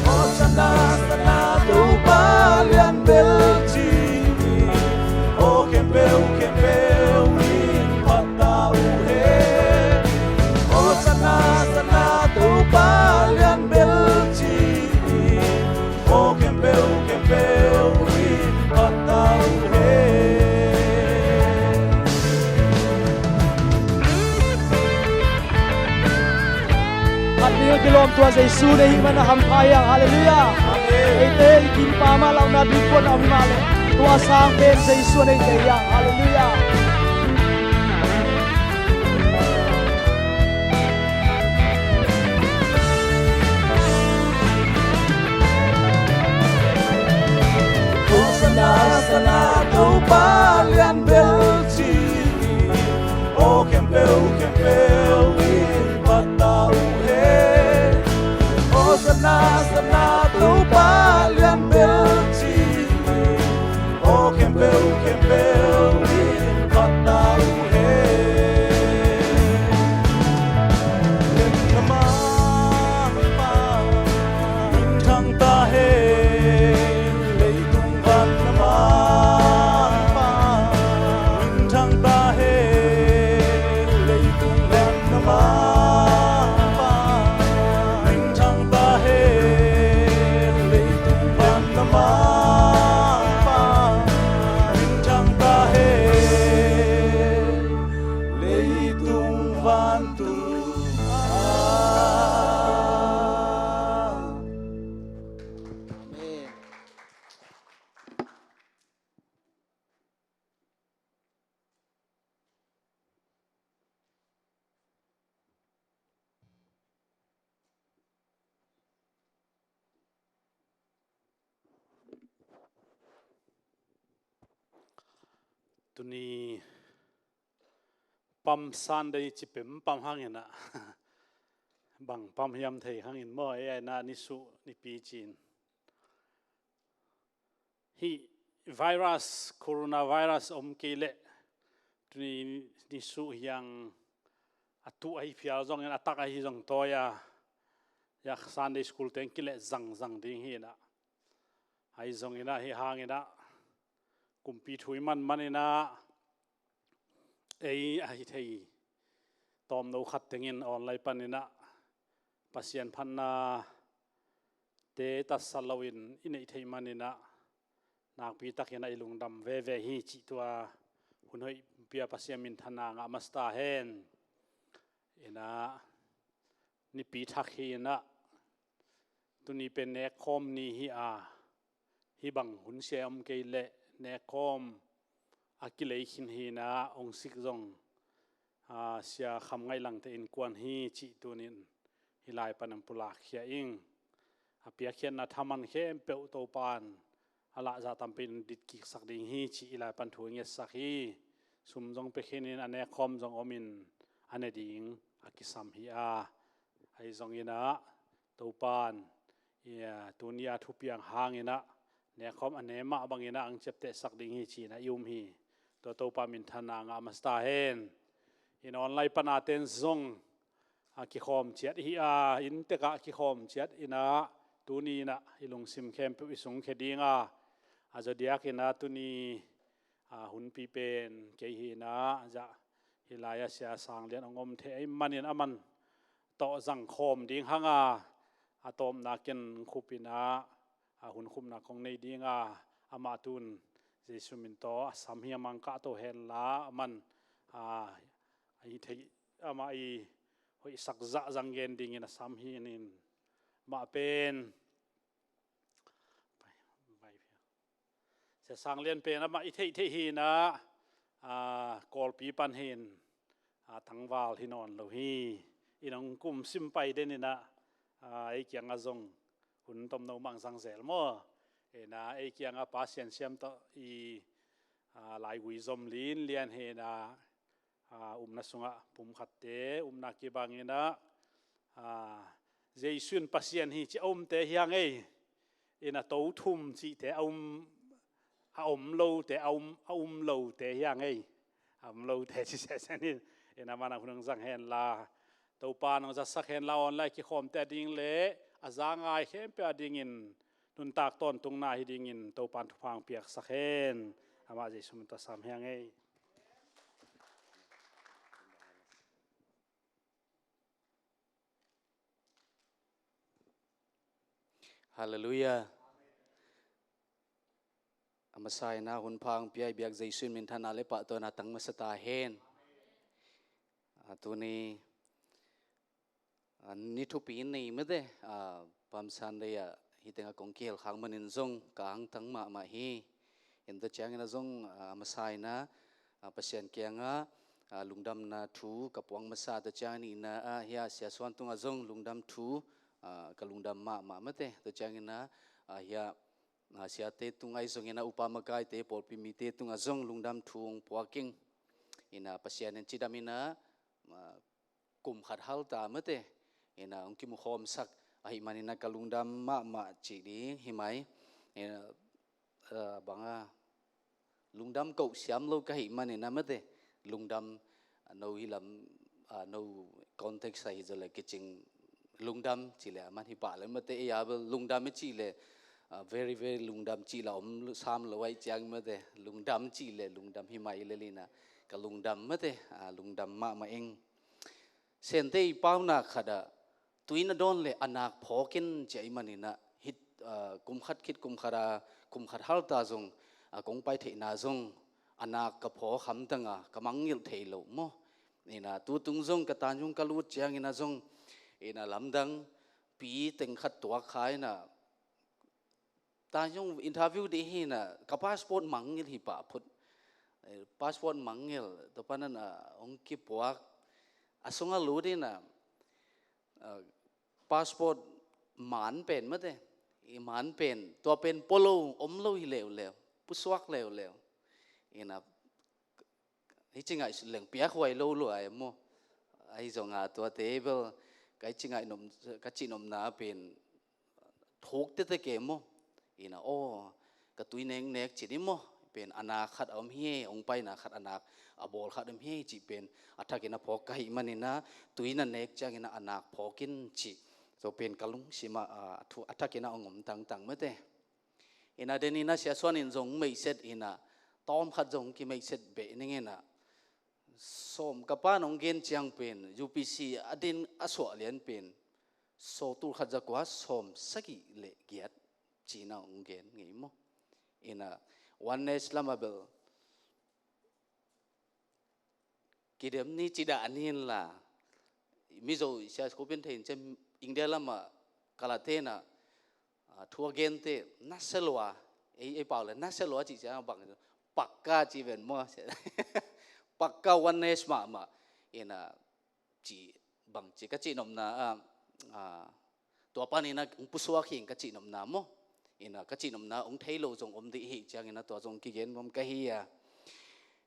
Hosanna, Hosanna, Topa lian bel ci. Aw khempeuh, khempeuh in phat ta uh hen. Hosanna, Hosanna, Topa lian bel ci. Aw khempeuh, khempeuh in phat ta uh hen. Khat ding a kilawm tua Jesu na hih man a hampha hi hang. Halleluiah. Amen. Eite i kimpa mah launa dingkuan a om mah leh tua sang pen Jesu na hih thei hi hang. Halleluiah. Hosanna, Hosanna, Topa lian bel ci. Aw khempeuh, khempeuh in phat ta uh hen. Hosanna, Hosanna, Topa lian bel ci. Aw khempeuh, khempeuh in phat ta uh hen. Lemna Mangpa, minthang ta hen. Leitung van na Mangpa, minthang ta hen. Leitung van na Mangpa, minthang ta hen. Leitung van na Mangpa, minthang ta hen. Leitung vantung ah. Amen. Tuni Palm Sunday ci pempam hangin ah, bang palm hiam thei hangin maw, ei a ina nisuh nipi ci-in. Hih virus, coronavirus om kei leh tuni nisuh hiang a tuh ahi phial zongin a tak ahi zong tawi a, hiah Sunday school teng kileh zangzang ding hi inah. Ahi zongin ah, hih hangin ah kumpi thu i manman inah ei ahi thei tawmno khat tengin online panin ah Pasian phatna te tatsa loin i neih theih manin ah nakpi takin ah i lungdam veve hi cih tua hun hoih pia Pasian minthanna ngah masa ta hen. Inah nipi thak hi inah tuni pen nekkhawm ni hi a, hih bang hun sia om kei leh nekkhawm a kilei khin hi inah ong sik zong, a, Sia Kham Ngaih Langte innkuan hi cih tunin hih lai pan an pulak khia ing. A piakkhiatna thaman khempeuh Topan a lahza tampi in dit kiksak ding hi cih hih lai pan thu i ngetsak hi. Sum zong pia khin in a nekkhawm zong om in a ne ding a kisam hi a, ahi zong inah Topan, ia, tuni a thupiang hang inah nekkhawm a ne mah bang inah ang ciaptehsak ding hi ci inah i um hi. Tua Topa minthanna ngah masa ta hen. In online pan a ten zong a kikhawm ciat hi a, inn tek ah kikhawm ciat inah tuni inah i lungsim khempeuh i sungkhia ding a, a zodiak inah tuni, a, hunpi pen kei hi inah, zah hih lai a Sia Sang Lian ong om thei ahih manin aman tawh zang khawm ding hang a, a tawpna ken khup inah, a, hun khupna kong nei ding a, amah tun Jesu min tawh a sam hiam ang kah to hen la, aman, a, a i theih, amah i hoihsak zah zang gen dingin a sam hi in, mah pen Sia Sang Lian pen amah i theih theih hi inah, a, Kawlpi pan hi in, a, tangval hi nawn lo hi. In ong kum sim pai den inah, a, ei kiangah zong hun tomno mah zang zel maw. Inah ei kiangah Pa Sian Siam tawh i, a, laigui zom linlian hi inah, a, upna sungah pumkhatte upna kibang inah, a, Jesu in Pasian hi ci a umte hi hang ei. Inah to thum cihte a um, a om lote, a um, a um lote hi hang ei. A um lote ci sehsen in, inah mana hun ong zang hen la, Topa nong zatsak hen la, online kikhawmte a ding le a za ngai khempeuh a dingin nuntak tawntungna hi dingin Topan thupha ong piaksak hen. Amah Jesu min tawh sam hi hang ei. Halleluiah. A masa inah hun pha ong pia i biak Jesu in minthanna le pahtawina tang masa ta hen. A, tuni, a, ni thupi ni mate, a, Palm Sunday ah hih tengah kong kihel khak manin zong ka angtang mahmah hi. In tua ciangin ah zong, a, a masa inah, a, Pasian kiangah, a, lungdamna thu ka puak masa, tua ciangin inah, a, hiah Sia Suan tungah zong lungdam thu, a, ka lungdam mahmah mate. Tua ciangin ah, a, hiah, a, siate tungah ahi zongin ah upa makaite, pawlpi mite tungah zong lungdam thu ong puak ing. Inah Pasian in cidam inah, a, kum khat hal ta mate. Inah ong kimukhawmsak ahih manin ah ka lungdam mahmah cih ding hi mai. Inah, a, bang a, lungdam koh siam lo ka hih manin ah mate. Lungdam, a, no hih lam, a, no context ah hi zaw leh kicing lungdam cih leh a man hi pah leh mate. Ei a bel lungdam i cih leh, a, very, very lungdam cih la om sam lo ahih ciang mate. Lungdam cih leh lungdam hi mai lel inah ka lungdam mate. A, lungdam mahmah ing. Sente i paunak khat ah tui na dawn leh a nak phawk in ci ahih manin ah, hih, a, kum khat khit kum khat a, kum khat hal ta zong, a, kong pai theihna zong a nak ka phawk hamtang a, ka mangngilh thei lo maw. Inah tu tung zong ka Tanjung ka lut ciangin ah zong, inah lamdang pi teng khat tuak kha inah, Tanjung interview ding hi inah ka passport mangngilh hi pah phut. Eh, passport mangngilh, tua panin ah ong kipuak, a sungah lut inah, a, passport man pen mate. I man pen, tua pen pua lo, om lo hi leuleu, pusuak leuleu. Inah hih ci ngaih leng piakhuai lo lua e maw. Ahi zong a tuate bel ka ci ngaih nop, ka cih nopna pen thuk tete ke maw. Inah aw, ka tui neknek ci ni maw. Pen a nak khat a om hi e, ong paina khat a nak a bawl khat om hi e cih pen a thakin a phawk ka hih manin ah tui na nek ciangin ah a nak phawk in cih. Tua pen ka lungsim ah, a, thu, a thakin ah ong om tangtang mate. Inah den inah Sia Suan in zong meihset inah tawm khat zong kimeihset beh ning inah, sawm ka pa nong gen ciang pen U P C a din a suah lian pen sawtul khat za kua sawm sagih leh giat ci inah ong gen ngei maw. Inah oneness lam ah bel kidem ni ci dah ni inla, Mizo sia khopin thei in ciang India lamah kalate na, ah, thu a gente naselua, ei, ei pau le naselua ci sia bang pakka ci ven maw. Pakka oneness mahmah. Ina ci bang ci ka ci nopna, ah, ah, tua pan ina hong pusuak hi ing ka ci nopna maw. Ina ka ci nopna hong thei lo zong om dih hi ciang ina tua zong kigen nuam ka hi a.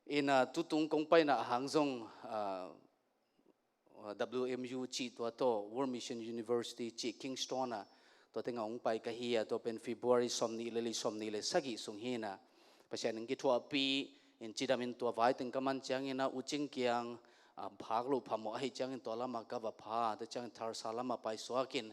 Ina tutung kong paina hang zong, ah, W M U ci tua tawh World Mission University ci Kingston ah tua tengah hong pai ka hi a, tua pen February sawmnih le li sawmnih le sagih sung hi ina Pasian in kithuahpih in cidam in tua vai teng ka man ciang ina U Cing kiang, ah, phak loh phamawh ahi ciangin tua lamah ka va pha, tua ciangin Tulsa lamah paisuak in,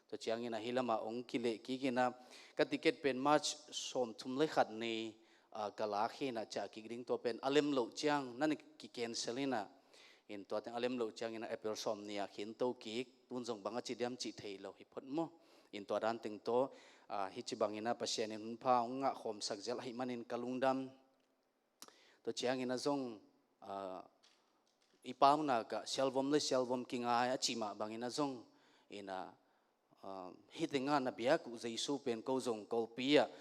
tua ciangin ahi lamah hong kileh kik ina ka ticket pen March sawmthum le khat ni, ah, ka lak hi ina ciah kik ding, tua pen a lem loh ciang na na ki-cancel ina. In tua teng a lem loh ciang ina April sawmnih ah khin to kik, tun zong bang a ci diam cih thei lo hi phot maw. In tua dan teng tawh, ah, hi ci bang ina Pasian in hun pha hong ngah khawm sak zel ahi manin ka lungdam. Tua ciang ina zong, ah, i pauna ka sialvom le sialvom kingai a ci mah bang ina zong, ina, ah, hi tengah na biak uh Jesu pen ko zong Kawlpi ah,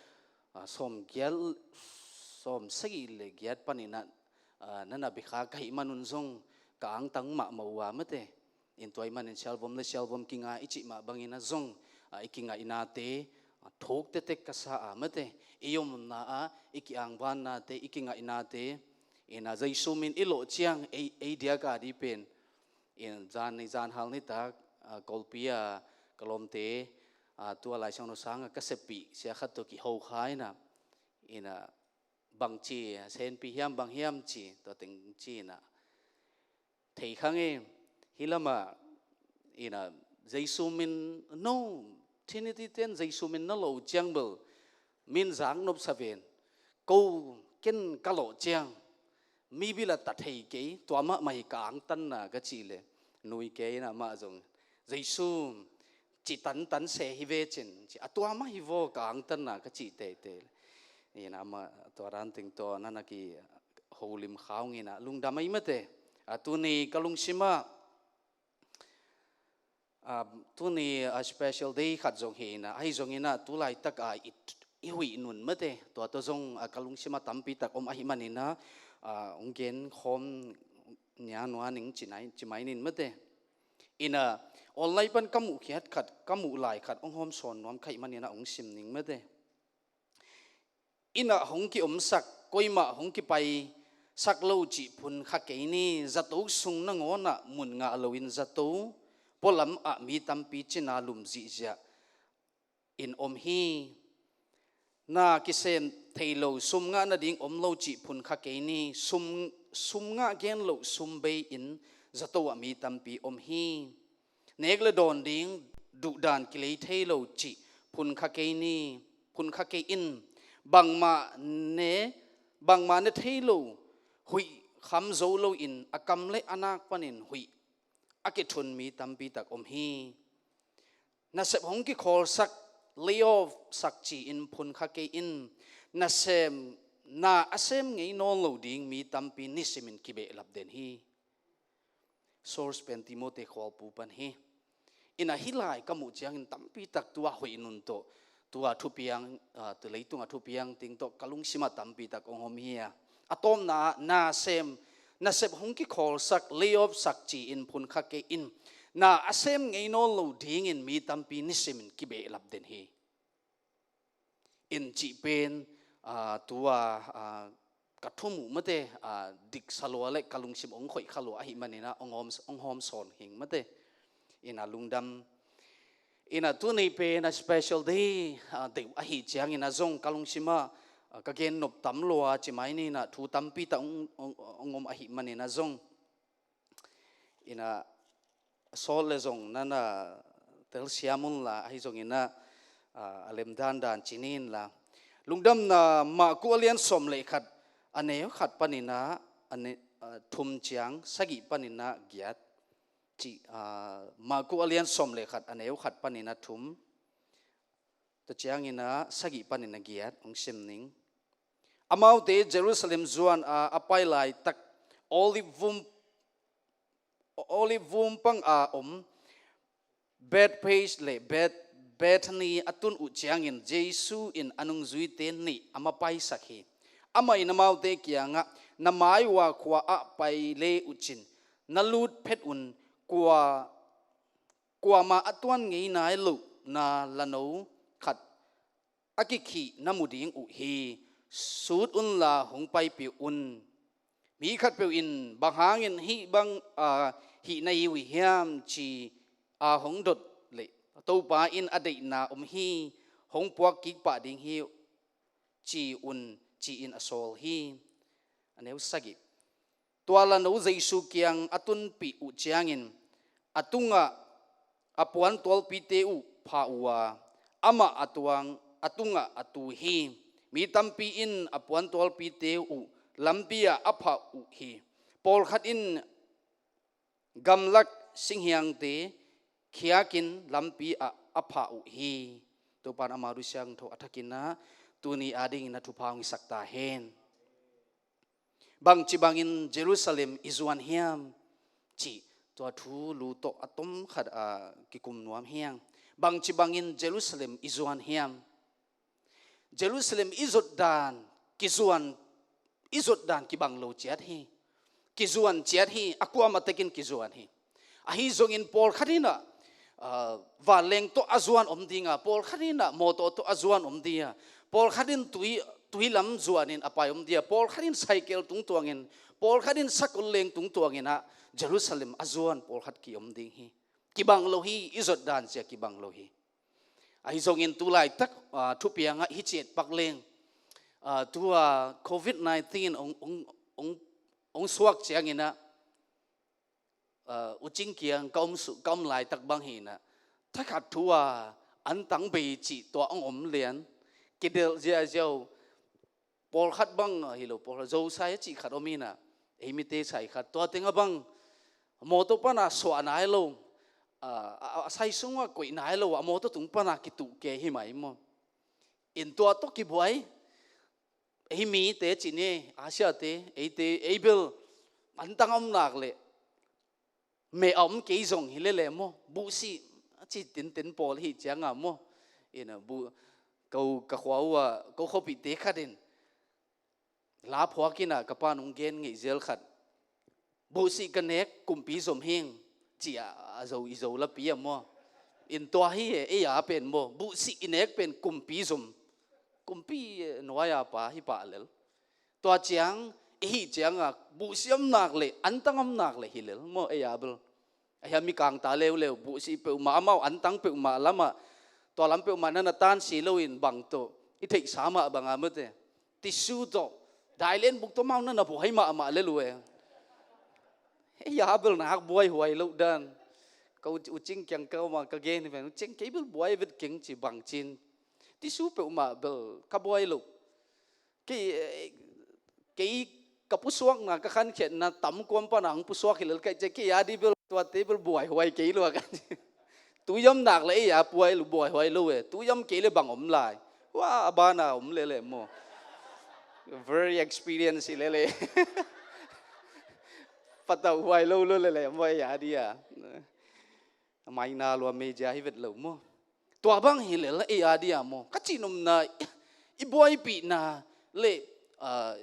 ah, sawm giat, sawm sagih le giat pan ina, ah, na na biak kha ka hi manun zong ka angtang mahmah uh a mate. In tua i manin sialvom le sialvom kingai i cih mah bang ina zong, ah, i kingainate, ah, thuk tektek ka sa a mate. I omna ah i kiangvannate, i kingainate, ina Jesu min i lawh ciang ei, ei diak a dih pen. In zan ni zan hal ni tak, ah, Kawlpi ah ka lawmte, ah, tua Lai Siangtho sang ah ka seppih sia khat tawh kiho kha ina. Ina bang ci, senpi hiam bang hiam ci, tua teng ci ina. Thei kha nge, hi lamah, ina, Jesu min no, Trinity ten Jesu min na lo ciang bel, min zak nop sa ven, ko ken ka lawh ciang, mi bila ta thei kei, tua mahmah hi ka angtanna ka ci le, nui kei ina mah zong, Jesu, ci tantan se hi ve cin, ci, a tua mah hi vaw ka angtanna ka ci teitei le. Ina mah tua dan teng tawh na na ki holim khau ngina lungdam ahi mate. A tuni ka lungsim ah, a, tuni a special day khat zong hi ina, ahi zong ina tulaitak a i, i huih nun mate. Tua tawh zong a ka lungsim ah tampi tak om ahi man ina, a, hong gen khawm nia nua ning ci nai, ci mai nin mate. Ina online pan ka muh khiat khat, ka muh lai khat hong hawm sawn nuam kha ahi man ina hong sim ning mate. Inn ah hong kiomsak, koimah hong kipaisak lo cih phun kha kei ni. Zato sung nangawn ah mun ngah loin zato pualam ah mi tampi cina lum zihziah in om hi. Na kisem thei lo, sum ngah nading om lo cih phun kha kei ni. Sum, sum ngah gen loh sum bei in zato ah mi tampi om hi. Nek le dawn ding duhdan kilei thei lo cih phun kha kei ni, phun kha kei in. Bangmah ne, bangmah ne thei lo, huih kham zo loin a kam le a nak panin huih a kithun mi tampi tak om hi. Nasep hong kikhawlsak, lay off sak ci-in phun kha kei in. Nasem, na a sem ngei nawn lo ding mi tampi nisimin kibehlap den hi. Source pen Timothy khualpu pan hi. Ina hih lai ka muh ciangin tampi tak tua hoih nun tawh, tua thupiang, ah, tu leitung a thupiang ting tawh ka lungsim ah tampi tak hong om hi a. A tawpna ah nasem, nasep hong kikhawlsak, lay off sak ci-in phun kha kei in. Na a sem ngei nawn lo dingin mi tampi nisimin kibehlap den hi. In cih pen, ah, tua, ah, ka thumuh mate, ah, dik salua le ka lungsim hong khoih khalua ahi man ina hong hawm, hong hawm sawn hing mate. Ina lungdam. Ina tuni pen a special day, ah, deuh ahi ciang ina zong ka lungsim ah, ah, ka gen nop tam lua ci mai ni ina thu tampi tak hong, hong, hong om ahi man ina zong. Ina sawt le zong na na telsiam unla, ahi zong ina, ah, a lem dandan ci ni inla. Lungdamna Marku a lian sawm le khat, a neu khat pan ina, a ne-, ah, thum ciang sagih pan ina giat. Ci, ah, Marku a lian sawm le khat, a neu khat pan ina thum. Tua ciang ina sagih pan ina giat hong sim ning. Amaute Jerusalem zuan a a pai laitak Olive vum Olive vum panga om Bethphage le Beth, Bethany a tun uh ciangin Jesu in a nungzuite nih a mapaisak hi. Amah in amaute kiangah, "Na mai ua khua ah pai le uh cin, na lut phet un, kua, kuamah a tuan ngei nai loh na lano khat a kikhih na mu ding uh hi. Sut unla hong paipih un. Mi khatpeuh in, 'Bang hangin hih bang a hih na hi uh hiam?' ci a hong dot leh, 'Topa in a deihna om hi, hong puak kik pah ding hi,' ci un," ci-in a sawl hi. A neu sagih. Tua lano Jesu kiang a tunpih uh ciangin a tungah a puantualpite uh phah uh a, amah a tuang a tungah a tu hi. Mi tampi in a puantualpite uh lampi ah a phah uh hi. Pawlkhat in gamlak singhiangte khiakin lampi ah a phah uh hi. Topa in ama Kha Siangtho a thakin ah tuni adingin a thupha hong hisak ta hen. Bangci bangin Jerusalem i zuan hiam cih tua thu lu tawh a tom khat a kikum nuam hi hang. Bangci bangin Jerusalem i zuan hiam? Jerusalem i zot dan, kizuan, i zot dan kibang lo ciat hi. Kizuan ciat hi, a kuamah tekin kizuan hi. Ahi zongin pawlkhat in ah, ah, vanleng tawh a zuan om ding a, pawlkhat in ah mawtaw tawh a zuan om ding a, pawlkhat in tui, tui lam zuanin a pai om ding a, pawlkhat in cycle tungtuangin, pawlkhat in sakol leng tungtuangin ah Jerusalem a zuan pawlkhat ki-om ding hi. Kibang lo hi, i zot dan sia kibang lo hi. Ahi zongin tu laitak, ah, thupiangah hi ciat pak leng, ah, tu a covid nineteen ong, ong, ong, ong suak ciangin ah, ah, U Cing kiang ka om su-, ka om laitak bang hi in ah, thakhat thu a antang bei cih tua ong om lian, kidelh ziahziah uh, pawlkhat bang, ah, hi lo, pawlkhat Zosai a cih khat om hi in ah, ei mite sai khat, tua teng a bang mawtaw pana suah nai lo, ah, a, a sai sungah koih nai lo, a mawtaw tung pana kituh kei hi mai maw. In tua tawh kibuai, ei mite cih ni, Asia te, eite, ei bel antang om nak leh meh a om kei zong hi lele maw, buhsih a ci tinten pawl hi cianga maw. In ah buh, ko ka khua uh ah, ko khuapihte khat in la phuak in ah ka pa nung gen ngeih zel khat, "Buhsih ka nek kumpi zom hing," ci a, a Zo, i Zo lapi ah maw. In tua hi e, ei a pen maw, buhsih i nek pen kumpi zom. Kumpi, eh, nuai a pa hi pah lel. Tua ciang, i hih cianga buhsih om nak leh, antang om nak leh hi lel maw, ei a bel. Ahi a, mikangta leuleu, buhsih peuhmah, amau antang peuhmah lamah, tua lam peuhmah na na tan si loin bang tawh i theihsa mah banga mate, tissue tawh, dailen buk tawh amau na na buai mahmah lel uh e. Ei a bel nak buaihuai loh dan. Ka U, U Cing kiang ka om a ka gen hi ven, "U Cing, kei bel buai vet keng," ci, "Bangcin?" "Tissue peuhmah bel ka buai loh. Kei, eh, kei ka pusuakna, ka khankhiatna tam kuam pana hong pusuak hi lel ka hih ciang, kei a di bel tuate bel buaihuai kei lua," ka ci. Tui om nak leh ei a buai lo, buaihuai lo e. Tui om kei leh bang om lai? Ua, a bana om lele maw. Very experience hi lele. Patauhuai lo lo lele maw, ei a di a. Maina lua media hi vet lo maw. Tua bang hi lel ei a di a maw. Ka cihnopna, i buaipihna le, ah,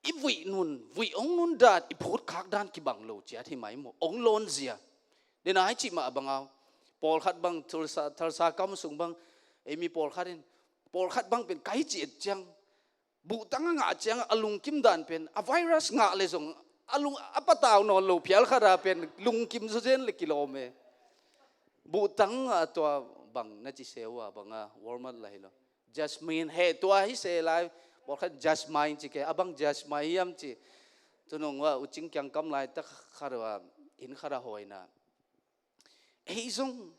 i vuih nun, vuih ong nun dan, i phutkhak dan kibang lo ciat hi mai maw. Ong lawn zia. Dena i cih mah banga, pawlkhat bang, Tulsa, Tulsa kam sung bang, ei mi pawlkhat in, pawlkhat bang pen ka hi ciat ciang, buhtang a ngah ciang a lungkim dan pen, a virus ngah leh zong, a lung, a patau nawn lo phial khat a pen lungkim zawzen leh kilawm e. Buhtang a tua bang na ci se uh a banga, Walmart lah hi lo. Jasmine, he tua hi se lai, pawlkhat jasmine ci ke, a bang jasmine hiam ci. Tunung ua U Cing kiang kam laitak khat ua, inn khat a hawina. Ei zong,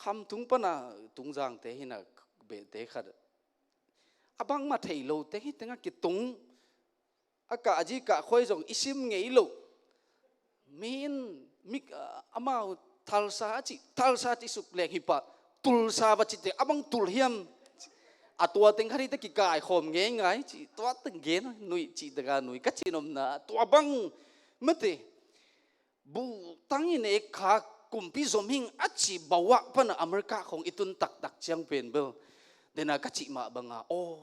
khamtung pana, Tungzangte hi in ah, behte khat. A bangmah thei lo teng hi teng a kitung. A kah a zi kah khuai zong i sim ngei lo. Min, mik, ah, amau Tulsa a ci, Tulsa ci suk leng hi pah, Tulsa va ci teng, a bang tul hiam? A tua teng khat hi teh kikaikhawm ngeingai ci, tua teng gen, nui ci teng a nui, ka cihnopna, tua bang, mate. Buhtang i nek kha kumpi zom hing a ci bawah pana America khong i tun taktak ciang pen bel, dena ka cih mah banga, aw,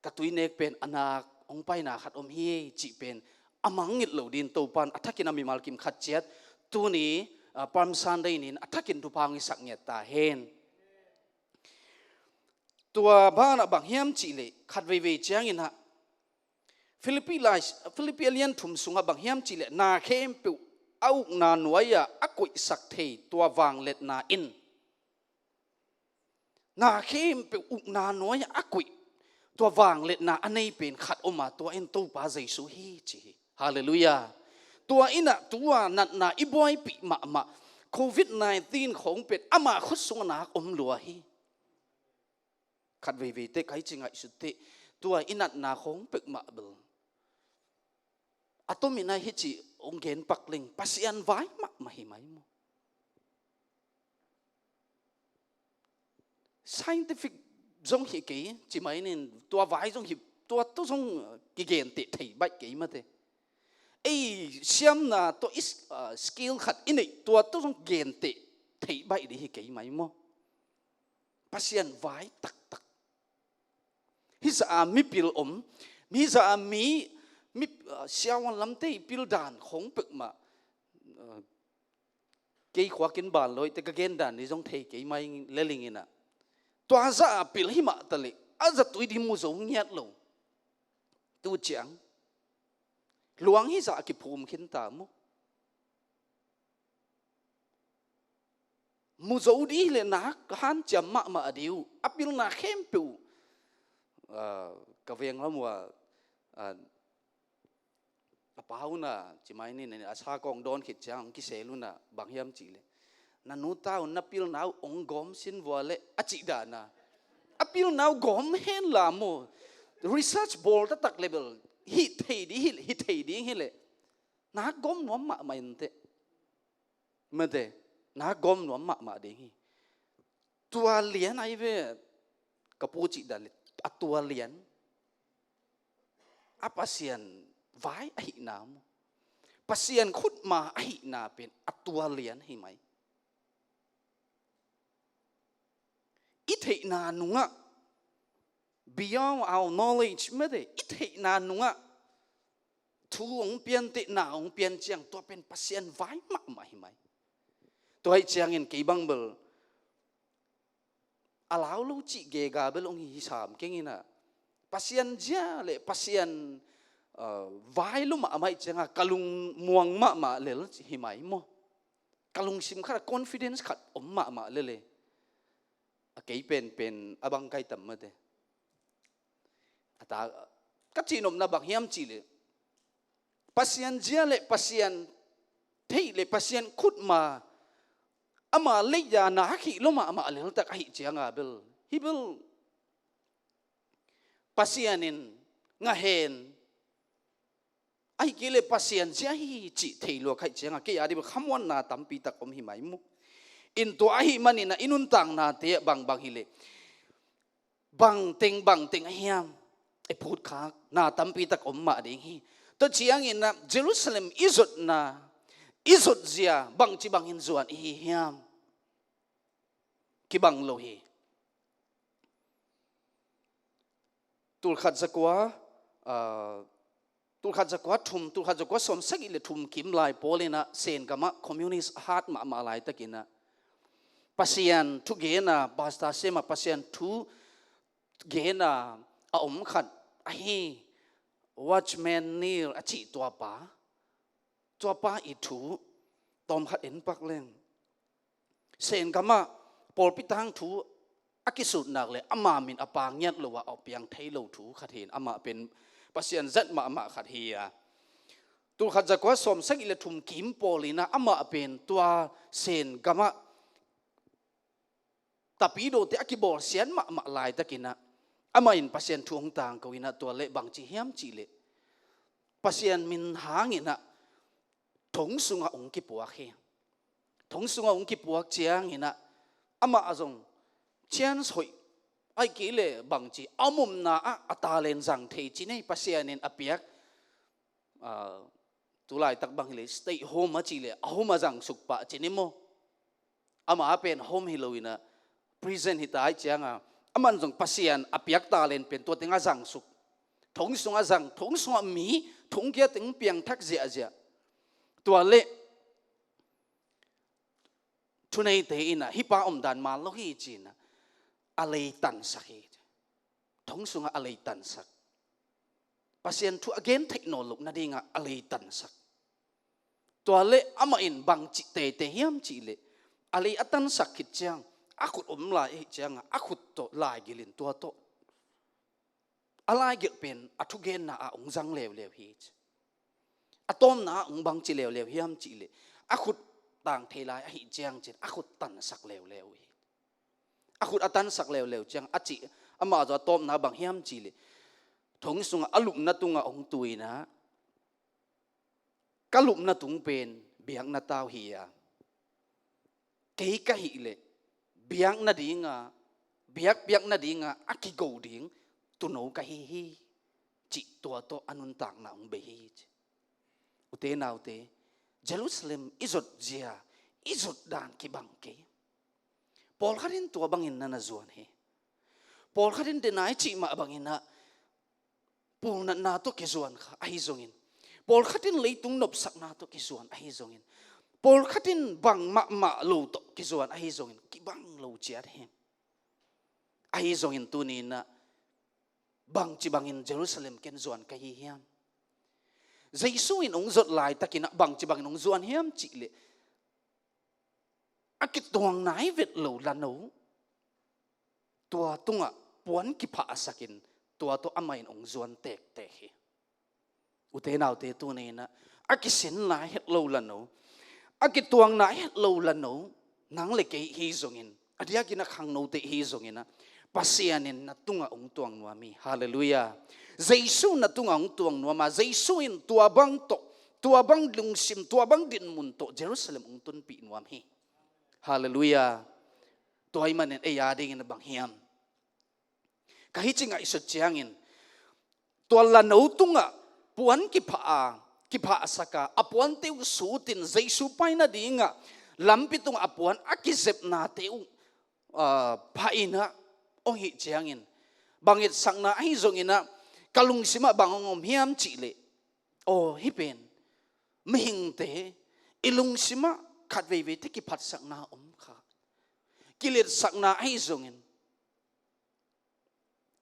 ka tuinek pen a nak hong paina khat om hi cih pen a mangngilh lo din Topan a thakin a mimal kim khat ciat tuni, ah, Palm Sunday nin a thakin thupha hong i sak ngiat ta hen. Tua banah bang hiam cihleh khat veivei cianginah Philippi lai, Philippi a lian thum sungah bang hiam cihleh na khempeuh a ukna nuai-ah a koihsak thei tua vangliatna in, na khempeuh ukna nuai-ah a koih tua vangliatna a nei pen khat om a, tua in Topa Jesu hi ci hi. Halleluiah. Tua innah tua natna i buaipih mahmah covid nineteen khong pen ama khut sungah nak om lua hi. Khat veivei teh kai ci ngaihsut teh tua i natna khong peuhmah bel a tomin a hi cih hong gen pak leng Pasian vai mahmah hi mai maw? Scientific zong hi kei ci mai nin tua vai zong hi, tua tu zong kigenteh thei baih kei mate. Ei siamna tua is, ah, skill khat i neih tua tu zong genteh thei baih dih hi kei mai maw? Pasian vai taktak. Hih zah a mipil om, hih zah a mi, mi, ah, siavuan lamte i pil dan khong peuhmah, ah, kei khuakin ban lo hi te ka gen dan ni zong thei kei mai lelinginah. Tua zah a pil hi mah taleh a zatui dih mu zo ngiat lo. Tu ciang luang hih zah a kiphum khin ta maw? Mu zo dih le nak hanciam mahmah dih uh a pilna khempeuh uh, ah, ka veng lam uh ah, ah, a pa una ci mai ni a sa kong dawn khit ciang hong kisel una bang hiam cihleh na nu ta un na pilna uh hong gawm sin vua le a cih dana a pilna uh gawm hen la maw? Research bawl taktak level hi thei dih hi, hi thei ding hileh nak gawm nuam mahmah inteh. Mate, nak gawm nuam mahmah ding hi. Tua lian ahi ve ka pu cih dan le a tua lian a Pasian vai ahihna maw? Pasian khutma ahihna pen a tua lian hi mai. I theihna nungah beyond our knowledge mate, i theihna nungah thu hong pian teh na hong pian ciang tua pen Pasian vai mahmah hi mai. Tua hi ciangin kei bang bel a lau lo cih gega bel hong hi sam kenginah Pasian zia le Pasian, uh, vai lo mahmah hi cianga ka lungmuang mahmah lel hi mai maw? Ka lungsim khat a confidence khat om mahmah lele. A kei penpen a bang kai tam mate. A ta ka cihnopna bang hiam cihleh Pasian zia le Pasian theih le Pasian khutma ama leia na khih lo mahmah leltak ahi cianga bel hi bel Pasian in ngahen ahi kei le Pasian zia hi cih thei lua khaih cianga kei a dih bel khamuanna tampi tak om hi mai mu. In tua ahi maninah i nuntaknate bangbang hileh bangteng bangteng ahiam i phutkhak na tampi tak om mah ding hi. Tua cianginah Jerusalem i zotna i zotzia bangci bangin zuan i hi hiam? Kibang lo hi. Tulkhat zakua, ah, tulkhat zakua thum, tulkhat zakua sawmsagih le thum kim lai pawlinah Sengamah communist a hat mahmah laitakinah Pasian thugena pastor sema Pasian thugena a om khat ahi Watchman Nee a cih tuapa, tuapa i thu tawmkhat en pak leng Sengamah pawlpi tangthu a kisutnak le ama min a pang ngiat lo ah a piang thei lo thu khat hi in amah pen Pasian zat mahmah khat hi a. Tulkhat zakua sawmsagih le thum kim pawlinah amah pen tua Sengamah tapidote a kibawlsiat mahmah laitakinah amah in Pasian thu hong tangko inah tua le bangci hiam cihleh Pasian min hanginah thong sungah hong kipuak hi. Thong sungah hong kipuak cianginah amah a zong cian hoih ahi kei le bangci a mumna ah a talent zang thei ci nei Pasian in a piak, ah, Tulaitak bang hileh stay home a cih leh a home a zangsuk pah ci ni maw? Amah pen home hi lo in a prison hi ta ahih ciangin, aman zong Pasian a piak talent pen tua teng a zangsuk. Thong sung a zang, thong sung a mi, thong kia teng piangthak ziahziah. Tua leh thuneite in a hih pa omdan man lo hi ci-in a, a lei tansak hi. Thong sungah a lei tansak. Pasian thu a gen theih nawn loh nadingah a lei tansak. Tua leh amah in bang cih teitei hiam cih leh, a lei a tansak khit ciang, a khut om lai ahih ciangah, a khut tawh laigil in tua tawh a laigilh pen a thugenna ah hong zang leuleu hi ci. A tawpna ah hong bang ci leuleu hiam cih leh, a khut tang thei lai ahih ciang cin a khut tansak leuleu hi. A khut a tansak leuleu ciang a cih, amah zaw a tawpna bang hiam cih leh, thong sungah a lupna tungah hong tu in a, ka lupna tung pen biakna tau hi a, kei ka hih leh biak nadinga, biakpiak nadinga a kigo ding tuuno ka hi hi, cih tua tawh a nuntakna hong bei hi ci. Ute naute, Jerusalem i zot zia, i zot dan kibang kei. Pawlkhat in tua bangin na na zuan hi. Pawlkhat in denai cih mah bangin a pulnatna tawh kizuan kha ahi zongin, pawlkhat in leitung nopsakna tawh kizuan ahi zongin, pawlkhat in bang mahmah lo tawh kizuan ahi zongin, kibang lo ciat hi. Ahi zongin tuni in a bangci bangin Jerusalem ken zuan ka hi hiam? Jesu in hong zot laitakin a bangci bangin hong zuan hiam cih leh, a kituang nai vet lo lano, tua tungah puan kiphahsakin, tua tawh amah in hong zuan tektek hi. Ute naute, tuni in a, a kisin nai het lo lano, a kituang nai het lo lano, nang le kei hi zongin, a diakin a khangnote hi zongin a, Pasian in na tungah hong tuang nuam hi. Halleluiah. Jesu na tungah hong tuang nuam a, Jesu in tua bang tawh, tua bang lungsim, tua bang dinmun tawh Jerusalem hong tunpih nuam hi. Halleluiah. Tua ahih manin ei a dingin a bang hiam? Ka hih ci ngaihsut ciangin, tua lano tungah puan kiphah a, kiphahsak a, a puante uh sutin Jesu pai nadingah lampi tungah a puan a kizepnate uh, ah, phah in a hong hih ciangin, bang etsakna ahi zongin a, ka lungsimah bang hong om hiam cih leh, aw, hih pen mihingte i lungsimah khat veiveite kiphatsakna om kha. Kiletsakna ahi zongin,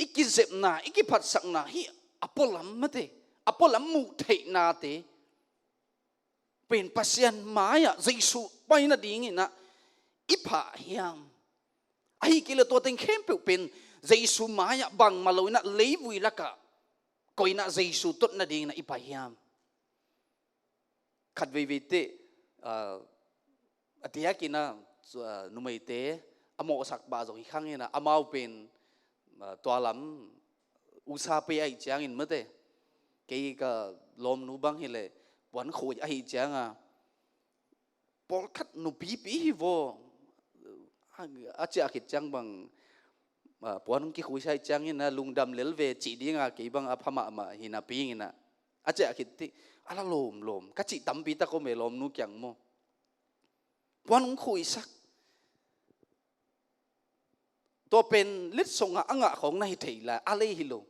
i kizepna, i kiphatsakna hih a pualam mate, a pualam muh theihnate pen Pasian mai-ah Jesu pai nadingin a i phah hiam? Ahih kei leh tua teng khempeuh pen Jesu mai-ah bangmah lo in a leivui lakah koi in a Jesu tot nadingin a i pai hiam? Khat veiveite, ah, a diakin a, ah, numeite a mawhsak pah zong hi khang in a, amau pen, ah, tua lam usa pei ahih ciangin mate, kei ka lawmnu bang hileh puan khui ahih ciang a, pawlkhat nupipi hi vaw, a, a ciah khit ciang bang, ah, puan hong kikhuisa ahih ciangin a lungdam lel ve cih ding a, kei bang a pha mahmah hi napi in a, a ciah khit teh a la lawmlawm ka cih tampi tak om e, lawmnu kiang maw. Puan hong khuisak. Tua pen letsong a a ngah khawng na hi thei lai, a lei hi lo.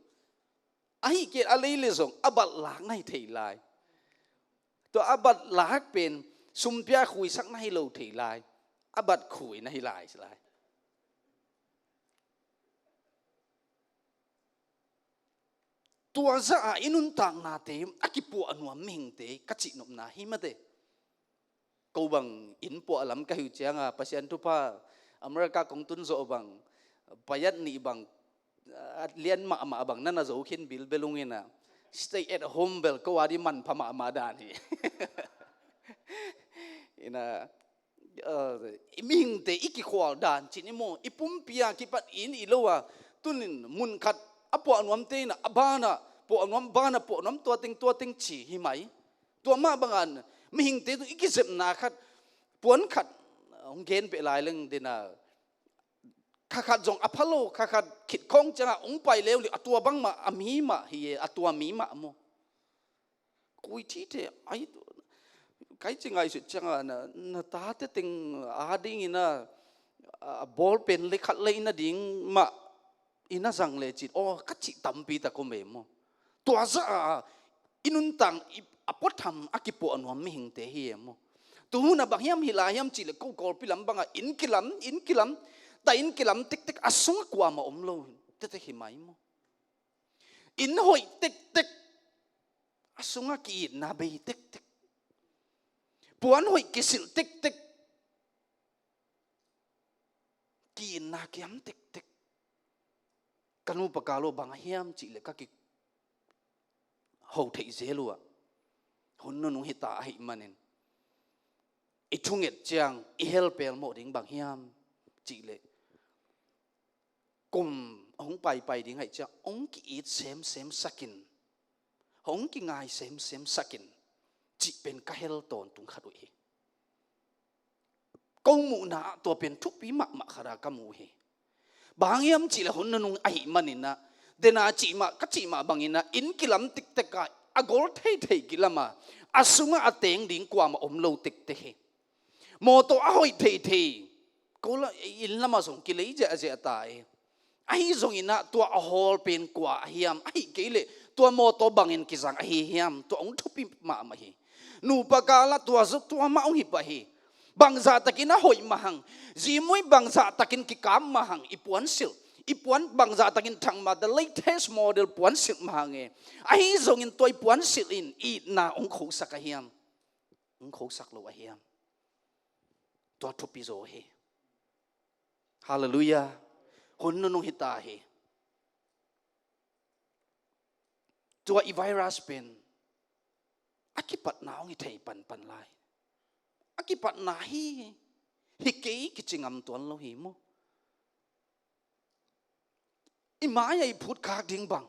Ahih kei a lei leh zong a bat lak na hi thei lai. Tua a bat lak pen sum pia khuisak na hi lo thei lai. A bat khui na hi lai, lai. Tua zah a i nuntaknate a kipuah nuam mihingte ka cihnopna hi mate. Ko bang inn puah lam ka hi uh ciang a, Pasian thupha, America kong tun zawh bang, payat nih bang, a lian mahmah bang na na zo khin bilbel ung in a, stay at home bel ko a ding manpha mahmah dan hi. In a, eh, i mihingte i kikhual dan cih ni maw, i pumpi a kipat in i lo a, tunin mun khat a puah nuamte in a, a ban a puah nuam, ban a puah nuam, tua teng, tua teng ci hi mai. Tua mah bangin mihingte tung i kizepna khat, puan khat, hong gen peh lai leng den a, kha khat zong a pha lo, kha khat khit khawng ciang a hong pai leuleu, a tua bangmah a mi mah hi e, a tua mi mah maw. Khuithite, ai, Kai ci ngaihsut ciangah na, na tate teng adingin a, a ball pen le khat le ina ding mah ina zang le cin, aw, ka cih tampi tak om e maw. Tua zah a i nuntak i, a puatham a kipuah nuam mihingte hi e maw. Tuhuna bang hiam hi lai hiam cih le ko Kawlpi lam bangah inn kilam, inn kilam, ta inn kilam tektek a sungah kuamah om lo tektek hi mai maw. Inn hoih tektek a sungah ki-itna bei tektek. Puan hoih kisilh tektek. Ki-itna kiam tektek. Ka nupa kal uh bang a hiam cih le ka kiho theih zel uh ah. Hun nunung hita ahih manin i thunget ciang i hel pelmawh ding bang hiam cih le kum hong paipai ding ahih ciang hong ki-it semsem sakin, hong kingai semsem sakin cih pen ka hel tawntung khat uh hi. Ko muhna ah tua pen thupi mahmah khat a ka mu hi. Bang hang hiam cih le hun nunung ahih manin ah, dena cih mah, ka cih mah bangin ah, inn kilam tektek ah a gol theithei kilam a, a sungah a teng ding kuamah om lo tektek hi. Mawtaw a hoih theithei, ko la, inn lamah zong kilei ziahziah ta e. Ahi zongin ah tua a hawl pen kua a hiam, ahih kei leh tua mawtaw bangin kizang ahi hiam, tua hong thupi mahmah hi. Nupa kal ah tua zong tua mah hong hi pah hi. Bangzah takin a hoih mah hang, zimui bangzah takin kikam mah hang, i puansilh, i puan bangzah takin thang mah, the latest model puansilh mah hang e. Ahi zongin tua i puansilh in itna hong khosak a hiam, hong khosak lo a hiam, tua thupi zaw hi. Halleluiah. Hun nunung hita hi. Tua i virus pen a kipatna hong hi thei panpan lai. A kipatna hi, hi kei kici ngam tuan lo hi maw. I mai-ah i phutkhak ding bang,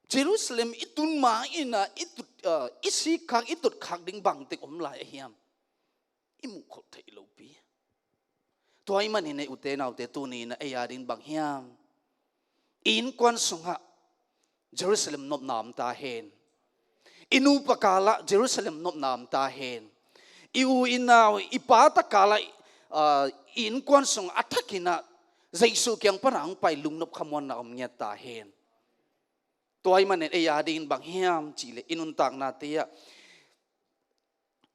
Jerusalem i tun ma-in ah i tut, ah, i sikkhak, i tutkhak ding bangteng om lai a hiam, i muhkholh theih lopi. Tua ahih manin ei ute naute tuni-in ah ei ading bang hiam, i innkuan sungah Jerusalem nopna om ta hen. I nupa kal ah Jerusalem nopna om ta hen. I u i nau, i pate kal ah, ah, i innkuan sungah a thakin ah Jesu kiang pan a hong pai lungnop khamuanna om ngiat ta hen. Tua ahih manin ei adingin bang hiam cih leh i nuntaknate ah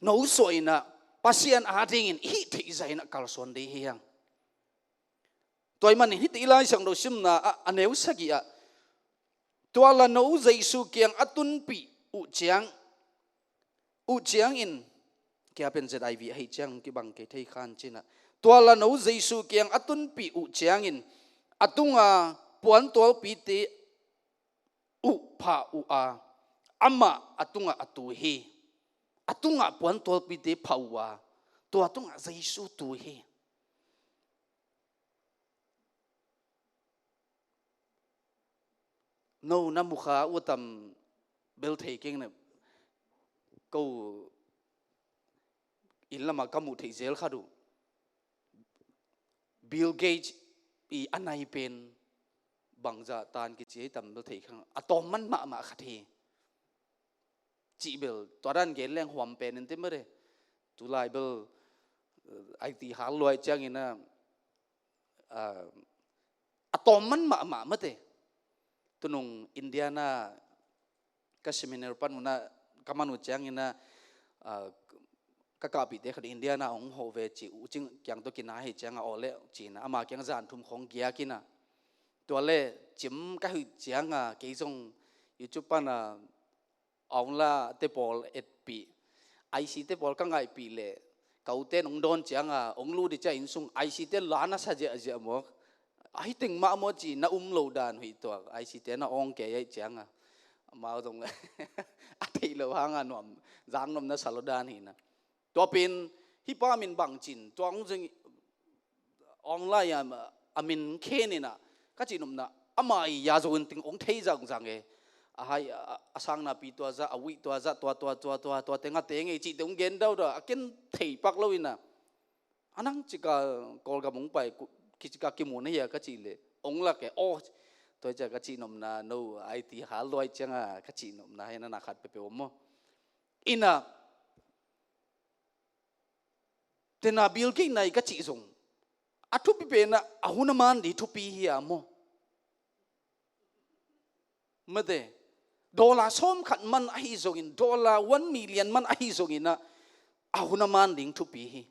no suah in ah Pasian adingin i hih theih zah in ah kalsuan ding hi hang. Tua ahih manin hih i Lai Siangtho simna ah a neu sagih ah, tua la no Jesu kiang a tunpih uh ciang, uh ciangin, kei a pen Z I V ahih ciang kibang kei thei kha in cin ah, tua la no Jesu kiang a tunpih uh ciangin a tunga puantualpite uh phah uh a, amah a tungah a tu hi. A tungah puantualpite phah uh a, tua tungah Jesu tu hi. No na mukha uh tam bel thei keng na, ko inn lamah ka muh theih zel khat uh, Bill Gates i a nai pen bangzah tan kici hi tam bel thei keng, a tawm man mahmah khat hi. Cih bel tua dan gen leng huam pen in te mare. Tulai bel, eh, I T hal luai ciangin ah, ah, a tawm man mahmah mate. Tunung Indiana ka seminar pan un ah ka man uh ciangin ah, ah, ka kahpihte khat Indiana hong hawh ve ci uh, cing kiang tawh kinai hi ciang a, aw le cin ah ama kiang zan thum khawng giak in ah, tua le cim ka hih ciang a kei zong YouTube pan a, a ong la te pawl etpih, I C te pawl ka ngaihpih leh, ka ute nong dawn ciang a ong lut dih ciang inn sung I C te la na sa ziahziah maw. Ahi teng mah maw ci na um lo dan huih tuak, I C te na awng kei ahih ciang a, amau zong a theih loh hang a nuam, zang nuam na sa lo dan hi na. Tua pen hih pa min bang cin, tua hong zing online a, a min khen in ah, ka cih nopna, ama i ya zo in ting hong thei zangzang e. A hai, a, a sangnapi tua zah, a uih tua zah, tua, tua, tua, tua, tua teng a teng e cihte hong gen daudau a, ken thei pak lo in ah, a nang cika Kawlgam hong pai, ki, cika kimu na hia ka cih leh hong lak e. Aw, tua hi ciah ka cih nopna, no I T hal luai ciang a ka cih nopna hi na, na khat peuhpeuh om maw. In ah, Tena Bill Gates nai ka cih zong a thupi penah a hun a man ding thupi hi a maw? Mate, dollar sawmkhat man ahi zongin, dollar one million man ahi zonginah a hun a man ding thupi hi.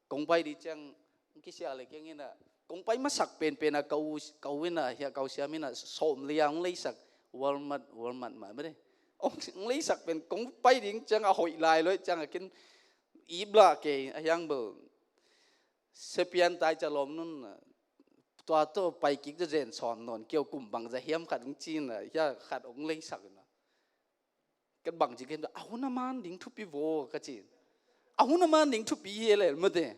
Kong pai ding ciang kisia le kiang inah, kong pai masak penpenah ka u, ka u inah, hia ka u siam inah sawm lia hong leisak. Walmart, Walmart mah mate. Hong, hong leisak pen kong pai ding ciang a hoih lai lo ciang a kin iplah kei a hiang bel. Sepian tai ca lawm nun, tua tawh pai kik zazen sawn nawn kio kum bang za hiam khat hong cinah, hia khat hong leisak inah. Ka bang ci ken a hun a man ding thupi vaw ka ci. A hun a man ding thupi hi lel mate.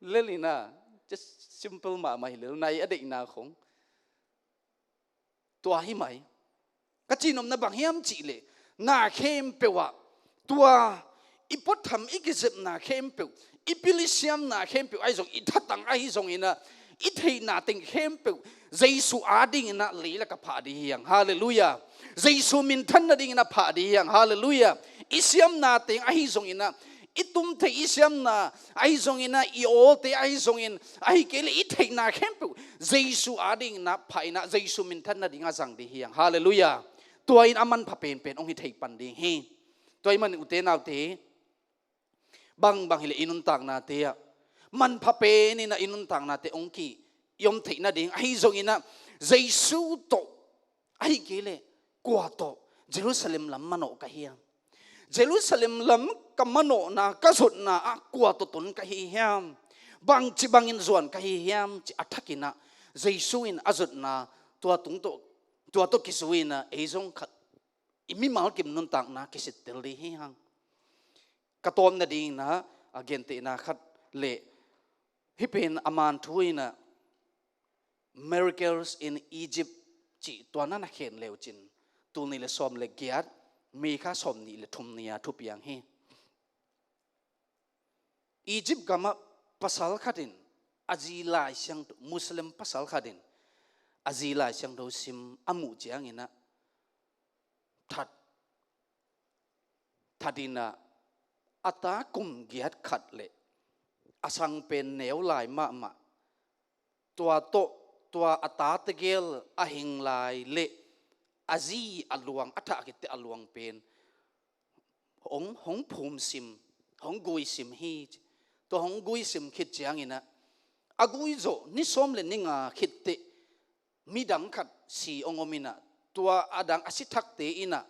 Lel inah, just simple mahmah hi lel, nai a deihna khong. Tua hi mai. Ka cihnopna bang hiam cihleh, na khempeuh ah tua i puatham i kizepna khempeuh, i pil i siamna khempeuh ahi zong, i thatang ahi zonginah, i theihna teng khempeuh Jesu adinginah leilak a phah ding hi hang. Halleluiah. Jesu minthan nadingin a phah ding hi hang. Halleluiah. I siamna teng ahi zonginah, i tumtheih i siamna ahi zonginah, i awlte ahi zongin, ahi kei le i theihna khempeuh Jesu adinginah phah inah Jesu minthan nading a zang ding hi hang. Halleluiah. Tua in a manpha penpen hong hi thei pan ding hi. Tua ahih manin ute naute, bangbang hileh i nuntaknate ah manpha peninah i nuntaknate hong ki i om theih nading ahi zonginah, Jesu tawh ahi kei le kua tawh Jerusalem lam manawh ka hiam? Jerusalem lam ka manawhna, ka zotna ah kua tawh ton ka hi hiam? Bangci bangin zuan ka hi hiam? Ci a thakinah Jesu in a zotna tua tung tawh, tua tawh kizui inah ei zong khat i mimal kim nuntakna kisittel ding hi hang. Ka tawp nadinginah a gentehna khat le, hih pen a man thu inah Miracles in Egypt cih tua na na khen leucin, tul nih le sawm le giat, May kha sawm nih le thum ni-a thupiang hi. Egypt gamah pasal khatin a zi Lai Siangtho, Muslim pasal khatin a zi Lai Siangtho sim a muh cianginah that, thatinah a ta kum giat khat le a sang pen neu lai mahmah, tua tawh tua a ta tegel a hing lai le a zi a luang, a thah khitte a luang pen hong, hong phumsim, hong guisim hi. Tua hong guisim khit cianginah a gui zawh ni sawm le ni nga khitteh midang khat si hong om inah, tua a dang a si thakte inah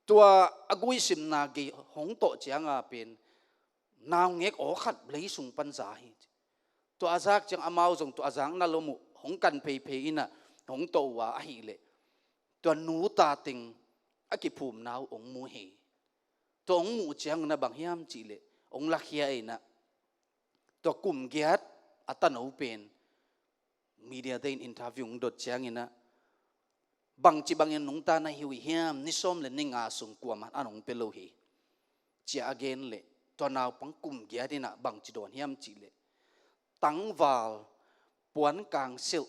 tua a guisimna gei hong tawh cianga pen naungek aw khat lei sung pan za hi. Tua a zak ciang amau zong tua a zakna lo muh hong kan pheiphei inah hong tawh uh a ahileh tua nu ta teng a kiphumna uh hong mu hi. Tua hong muh cianginah bang hiam cihleh hong lakhia inah tua kum giat a tano pen media te in interview hong dot cianginah, bangci bangin nungta na hi uh hiam, ni sawm le ni nga sung kuaman a nong pia lo hi, ci-a a gen leh, tua naupang kum giat inah bangci dawn hiam cihleh, tangval puan kangsilh,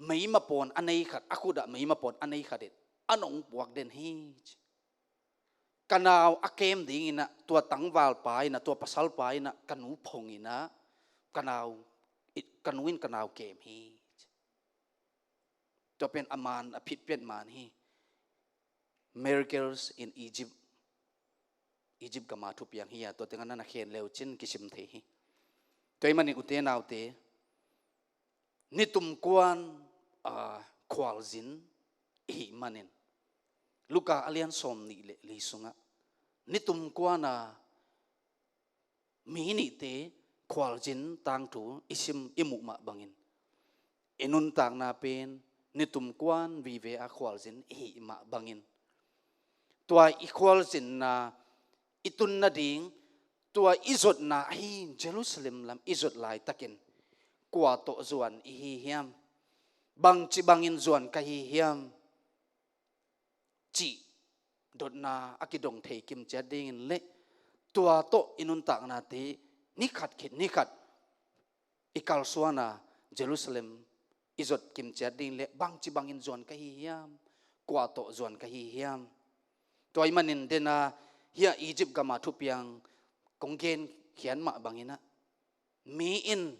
meimapawn a nei khat, a khutah meimapawn a nei khat in a nong puak den hi, ci. Ka nau a kem dinginah tua tangvalpa inah, tua pasalpa inah ka nu phong inah ka nau, ka nu in ka nau kem hi, ci. Tua pen a man, a phitphiat man hi. Miracles in Egypt. Egypt gama thupiang hi a, tua tengah na na khen leucin kisim thei hi. Tua ahih manin ute naute, nitum kuan, ah, khualzin i hih manin, Luka a lian sawm nih le li sungah nitum kuana mi nihte khualzin tangthu i sim i muh mah bangin, i nuntakna pen nitum kuan vive a khualzin i hih mah bangin, tua i khualzinna i tun nading, tua i zotna ahi Jerusalem lam i zot laitakin kua tawh zuan i hi hiam? Bangci bangin zuan ka hi hiam? Cih dotna a kidong thei kimciat dingin le tua tawh i nuntaknate ni khat khit ni khat i kalsuana Jerusalem i zot kimciat ding le bangci bangin zuan ka hi hiam? Kua tawh zuan ka hi hiam? Tua ahih manin dena Hih a Egypt gama thupiang kong genkhiat mah bangin ah, mi in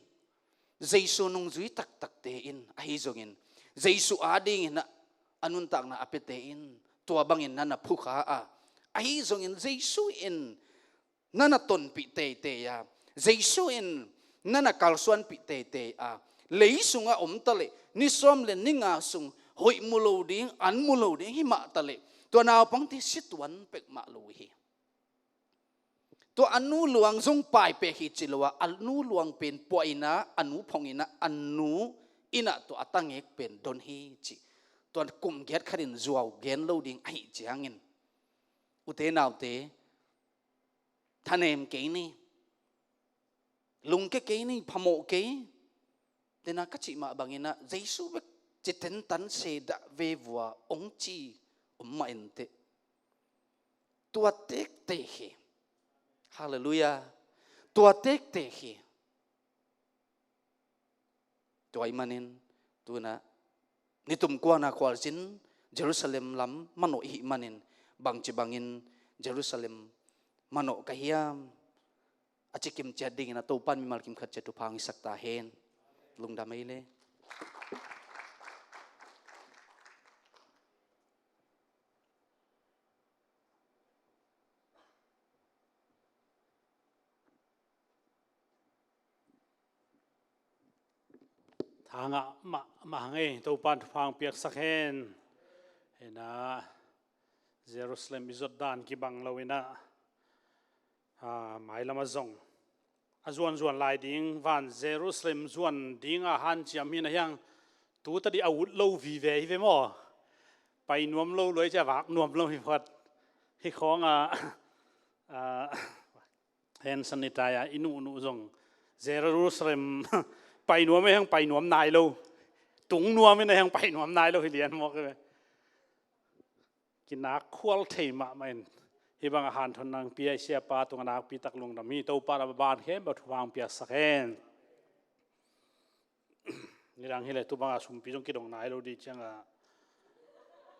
Jesu nungzui taktakte in ahi zongin, Jesu adingin ah a nuntakna a piate in tua bangin na na phukha a, ahi zongin Jesu in na na tonpih teitei a, Jesu in na na kalsuanpih teitei a, lei sungah om taleh ni sawm le ni nga sung hoih mu lo ding, an mu lo ding himah taleh tua naupangte si tuan pek mah lo hi. Tua a nu luang zong paipek hi ci lo a, a nu luang pen puah in ah, a nu phong in ah, a nu in ah tua a tangek pen don hi ci. Tua kum giat khatin zuau gen lo ding ahih ciangin, ute naute, thanem kei ni, lungke kei ni, phamawh kei, tena ka cih mah bangin ah Jesu bek ci tentan se dah ve vua hong ci om mah inteh. Tua tektek hi. Halleluiah. Tua tektek hi. Tua ahih manin tu-in ah nitum kuana khualzin Jerusalem lam manawh i hih manin, bangci bangin Jerusalem manawh ka hiam, a ci kim ciat dingin ah Topa'n mimal kim khat ciat thupha hong hisak ta hen. Lungdam ei le. Tha ngah mahmah hang ei, Topa'n thupha hong piaksak hen. Hi-in ah Jerusalem i zot dan kibang lo-in ah, a, mailam ah zong a zuanzuan lai ding, van Jerusalem zuan ding a hanciam hi-in ah hiang, tu tadi a ut lo vive hi ve maw. Pai nuam lo lua i ci a vak nuam lo hi phot. Hih khawng a, a, hand sanitizer i nuhnuh zong Jerusalem pai nuam a hiang pai nuam nai lo. Tung nuam in a hiang pai nuam nai lo hi lian mawk hi ve. Kinak khual thei mahmah in hih bang a hanthotna hong pia i siapa tungah nakpi tak lungdam hi. Topa'n a ban khempeuh thupha hong piaksak hen. Nidang hileh tu bang a sumpi zong kidong nai lo ding ciang a,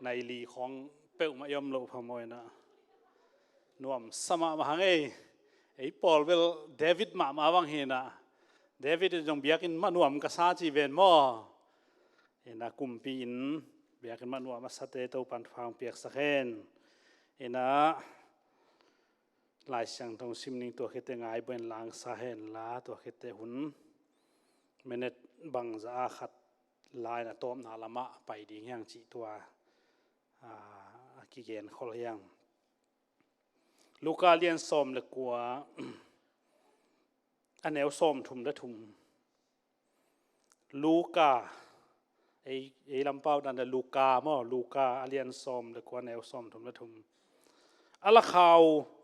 nai li khawng peuhmah i om loh phamawh in ah nuamsa mahmah hang ei. Ei pawl bel David mahmah bang hi-in ah, David in zong biakinn mah nuam ka sa ci ven maw. Hi-in ah kumpi in biakinn mah nuam a sate Topa'n thupha hong piaksak hen. Hi-in ah Lai Siangtho sim ning, tua khit teh ngai buain langsa hen la, tua khit teh hun minute bangzah a khat la-in a tawpna lamah pai ding hiang cih tua, a, a kigen khol hiang. Luka lian sawm le kua, a neu sawmthum le thum. Luka, ei, ei lampau dan le Luka maw, Luka a lian sawm le kua, neu sawmthum le thum. A la khau,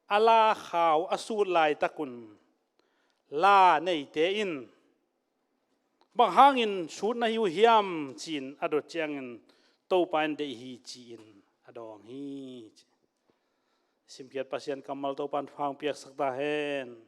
a la khau a sut laitakun la neite in, "Bang hangin sut na hi uh hiam?" ci-in a dot ciangin, "Topa in deih hi," ci-in a dawng hi. Simkhiat Pasian kammal Topa'n thupha hong piaksak ta hen.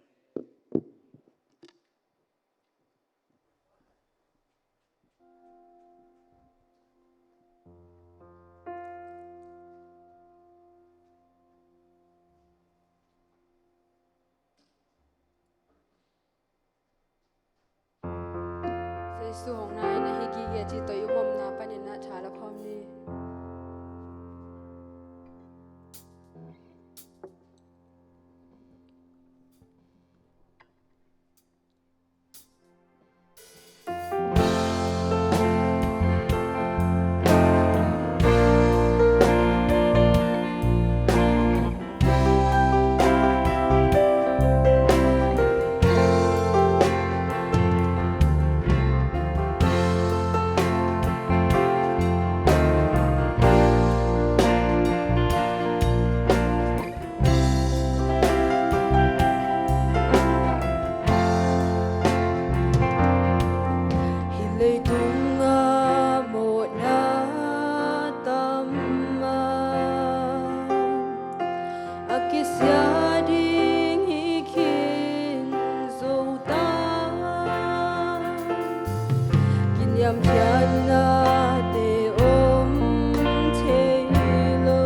Jesu hong nai na hi gige cih tawh i um omna panin ah tha la khawm ni. Hih leitungah mawhna tam a, a kisia ding hi khin zo ta. Kiniamkhiatnate om thei lo.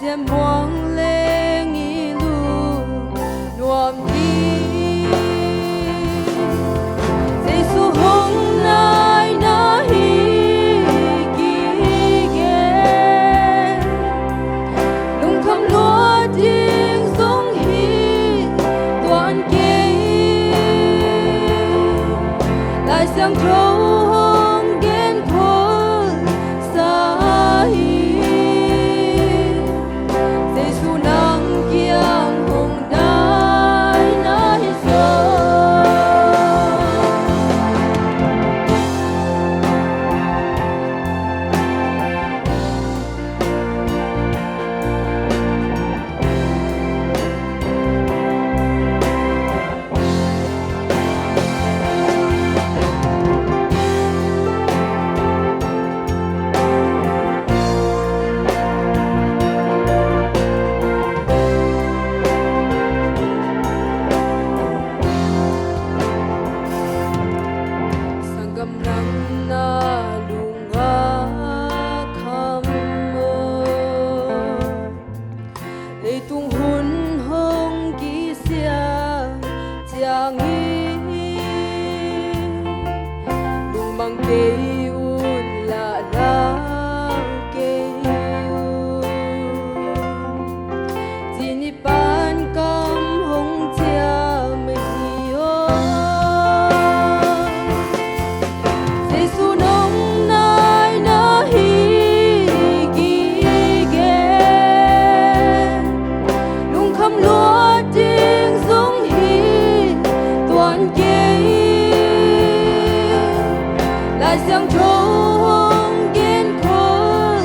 Sian muang leng i lu nuam hi. Jesu hong nai na hi kigen. Lungkham luat ding zong hi tuan kei. Lai Siangtho hong gen khol sa hi. Jesu nang kiang hong nai na hi zaw. Sanggam nang na lungah kham maw? Leitung hun hong kisia ciangin lungmang kei un, lahlang kei un. Cih ni pan kam hong ciam hi aw. Jesu nong nai na hi kigen. Lungkham luat ding zong hi tuan kei. Lai Siangtho hong gen khol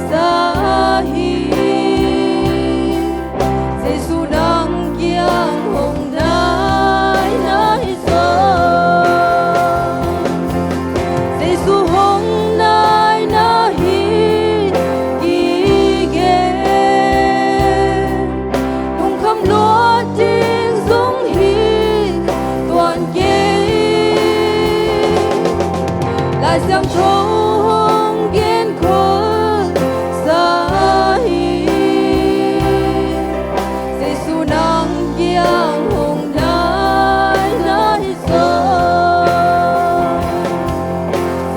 sa hi. Jesu nang kiang hong nai na hi zaw. Jesu hong nai na hi kigen. Lungkham luat ding zong hi tuan kei. Lai Siangtho hong gen khol sa hi. Jesu nang kiang hong nai na hi zaw.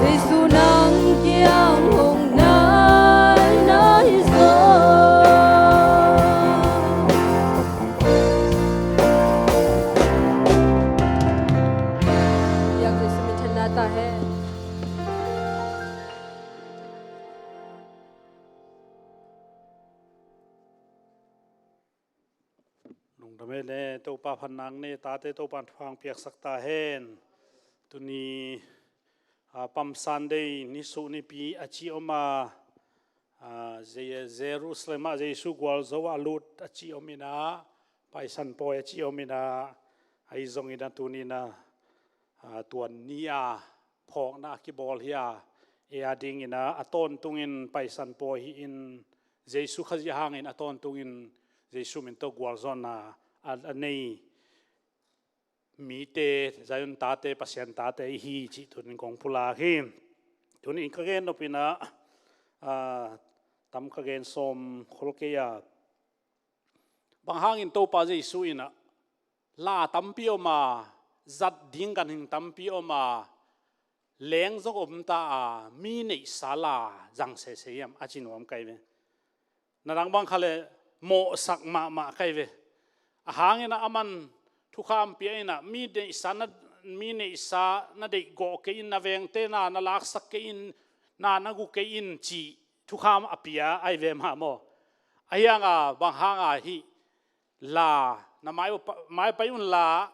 Jesu nang kiang hong nai na hi zaw. Biak Jesu min thanna ta hen. Lungdam e le, Topa phatna nei, tate Topa in thupha piaksak ta hen. Tuni, ah, Palm Sunday, nisuh nipi a ci om a, ah, Je-, Jerusalem ah Jesu gualzo a lut a ci om in ah, Paisan pawi a ci om in ah, ahi zongin ah tuni in ah, ah, tuan ni a phawkna a kibawl hi a, ei a dingin ah a tawntungin Paisan pawi hi in, Jesu Khazih hangin a tawntungin Jesu min tawh gualzawhna a, a nei mite, Zion tate, Pasian tate i hi cih tunin kong pulak hi. Tunin ka gen nop in ah, ah, tam ka gen sawm khol kei a. Bang hangin Topa Jesu in ah la tampi om a, zat ding ganhing tampi om a, leng zong om ta a, mi neihsa la zang sese hiam a ci nuam ka hi ve. Na dang bang kha le mawhsak mahmah ka hi ve. A hangin ah aman thukham pia in ah mi neihsa na, mi neihsa na deihgawh kei in, na vengte na, na laksak kei in, na, na gu kei in cih thukham a pia ahi ve mah maw. Ahi hang a bang hang a hih la, na mai, maipai un la,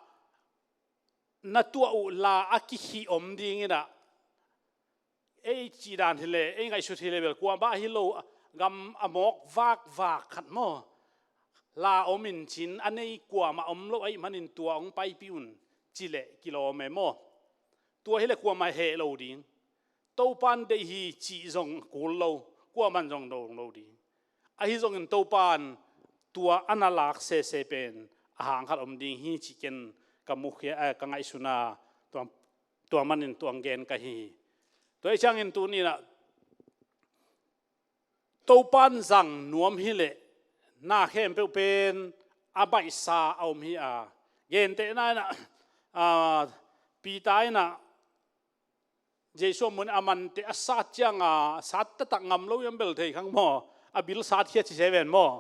na tuah uh la a kikhih om ding in ah, ei cih dan hi le, ei ngaihsut hi le bel kuamah hi lo, gam a mawk vakvak khat maw, la om in cin a nei kuamah om lo ahih manin tua hong paipih un ci leh kilawm e maw. Tua hi le kuamah heh lo ding. Topa in deih hi cih zong kul lo, kuamah in zong dong lo ding. Ahi zongin Topa in tua a na lak sese pen a hang khat om ding hi cih ken ka mukhia, eh, ka ngaihsun a, tua, tua manin tua hong gen ka hi hi. Tua ahih ciangin tuni in ah Topa in zang nuam hi leh na khempeuh pen a baihsa a om hi a. Gentehna in ah, a, Peter in ah Jesu a mun a mante a sat ciang a sat taktak ngam lo hiam bel thei khang maw? A bil sat khia ci se ven maw?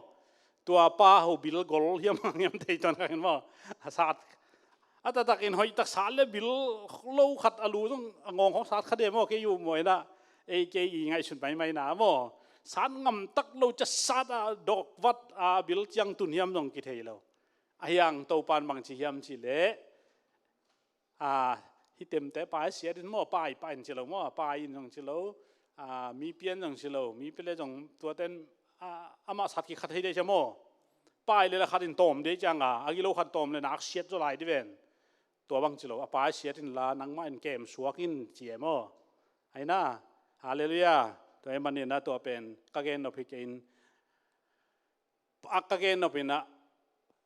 Tua pa ho bil gol hiam hang hiam thei tuan khang in maw? A sat a taktak in hoih tak sat le bil lo khat a lu zong a ngawng hong sat kha de maw? Kei uh maw in ah ei kei i ngaihsut maimai na maw? Sat ngam tak lo cia sat a dawk vat a bil ciang tun hiam zong kithei lo. A hiang Topan bang ci hiam ci leh, a, hi temte pai siat in maw, pai, pai in ci lo maw, pai in zong ci lo, a, mi pian zong ci lo, mi pia le zong tuaten, a, amah sat kikhat hei de cia maw. Pai le la khat in tawm de ciang a, a gilo khat tawm le nak siat zaw lai di ven. Tua bang ci lo, a pai siat in la, nangmah in kem suak in ci e maw. Aina, halleluiah. Tua hi manin ah tua pen ka gen nop hi kei in, a ka gen nop in ah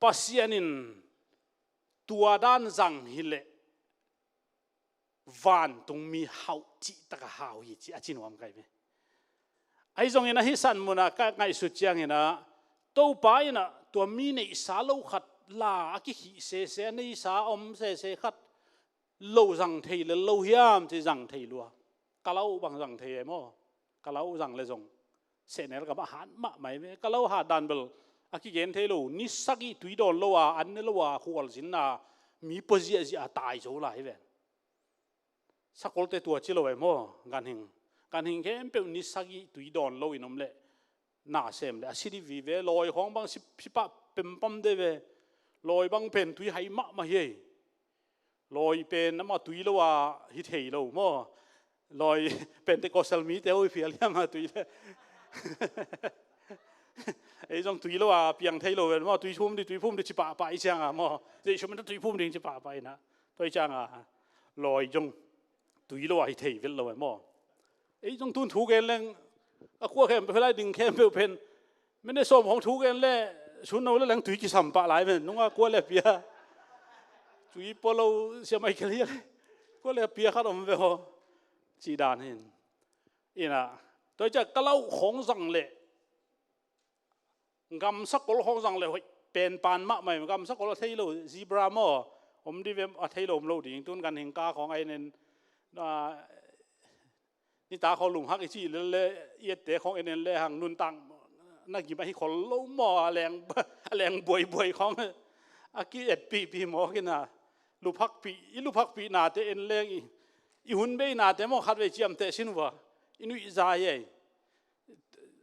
Pasian in tua dan zang hi leh vantungmi hauh cih taka hau hi ci a ci nuam kai ve. Ahi zongin ahi san munah ka ngaihsut ciangin ah Topa in ah tua mi neihsa lo khat la a kikhih sese, a neihsa a om sese khat lo zang thei le lo hiam ci zang thei lua. Kalau bang zang thei e maw? Kalau zang le zong sehnel ka mah hat mahmah hi ve. Kalau hat dan bel a kigen thei lo. Ni sagih tui dawn lo a, an ne lo a, khualzinna mi pua ziahziah a tai zo lai hi ve. Sakolte tua ci lo e maw? Ganhing, ganhing khempeuh ni sagih tui dawn lo in om leh na sem leh a si di vive. Lawi khawng bang si, si pah pempam de ve. Lawi bang pen tui hai mahmah hi ei. Lawi pen amah tui lo a hi thei lo maw? Lawi Pentecostal mite uh hi phial hiam a tui le. Ei zong tui lo a piang thei lo ve maw? Tui phum di, tui phum di ci pahpah i ciang a maw? Jesu min tui phum ding ci pahpah in ah. Tua i ciang a lawi zong tui lo a hi thei vet lo ve maw? Ei zong tun thu gen leng a kua khempeuh lai ding khempeuh pen mene sawm hong thu gen le sun no le leng tui kisam pah lai men nunga kua le pia. Tui pua lo siam ai kel hi le kua le pia khat om ve haw. Ci dan hin. Ina, tua i ciang kalau khawng zang le gamsa kol khawng zang le hoih pen pan mahmah. Gamsa kol a thei lo, zebra maw? Om di ve, a thei lo om lo ding. Tun ganhing ka khawng a en en, a, nitak khawng lunghak i cih le, le i ette khawng en en le hang nuntak na gim ahi khol lo maw? A leng, a leng buaibuai khawng a ki-etpihpih mawk in a, luphakpih, i luphakpih nate en leng i, i hun bei nate maw? Khatvei ciamteh sin uh a, i nuih zai ei.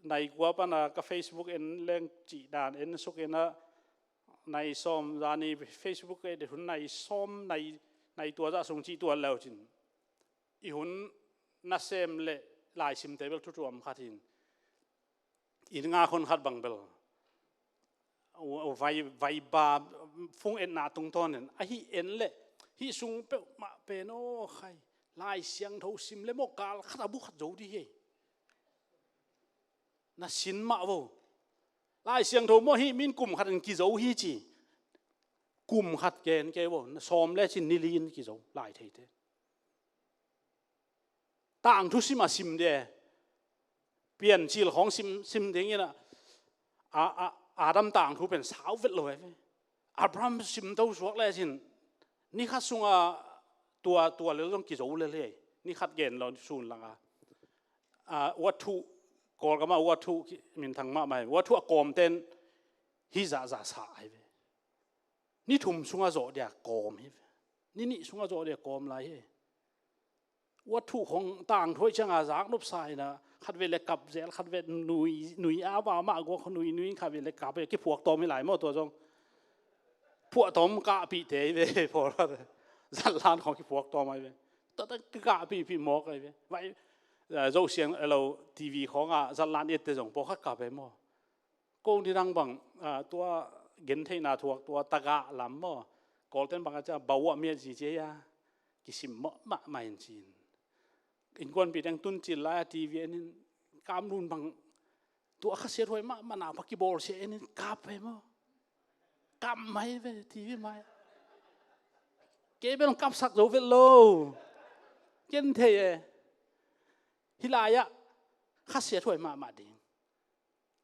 Nai kua pana ka Facebook en leng cih dan en suk in a, nai sawm zani Facebook en hun nai sawm, nai, nai tua zah sung cih tuan leu cin. I hun nasem le laisimte bel thutuam khat hin. Inn nga khon khat bang bel vai, vai ba fung etna tungtawn in ahi en le hih sung peuhmah pen aw khai Lai Siangtho sim le maw kal khat a bu khat zo di hi. Na sin mah vo. Lai Siangtho maw hih min kum khat in kizo hi ci. Kum khat gen kei vo. Na sawm le cin ni li in kizo Lai theite. Tangthu sim a sim de. Piancil khawng sim, sim ding in a, a, a, Adam tangthu pen sau vet lo e ve. Abraham sim to suak le cin ni khat sunga tua, tua lel zong kizo lel hi. Ni khat gen lo sun langa. A, wathu, Kawlgam a wathu minthang mahmah hi. Wathu a kawmten hi zahzah sa ahi ve. Ni thum sunga zawh dia kawm hi ve. Ni nih sunga zawh dia kawm lai hi. Wathu khong tangthu i cianga zaknop sa ina khatvei le kap zel, khatvei nui, nui a va mah guak nui, nui khatvei le kap e kiphuak tawm hi lai maw tua zong. Phuah tawm kahpih te hi ve pawl. Zatlan khong kiphuak tawm ahi ve. Tata kikahpihpih mawk ahi ve. Vai, eh, Zosiang elo T V khonga zatlan ette zong pawlkhat kap e maw? Kong didang bang, ah, tua gentheihna thuak tua tagah lam maw? Kawlten bang a cia bauah miat zici a kisim mawh mahmah in cin. Innkuanpih teng tun cil lai a T V en in kamlun bang tua khasiat huai mahmah na pa kibawlsia en in kap ve maw? Kap mai ve T V mai. Kei bel kapsak zo vet lo. Ken thei e. Hih lai-ah khasiat huai mahmah ding.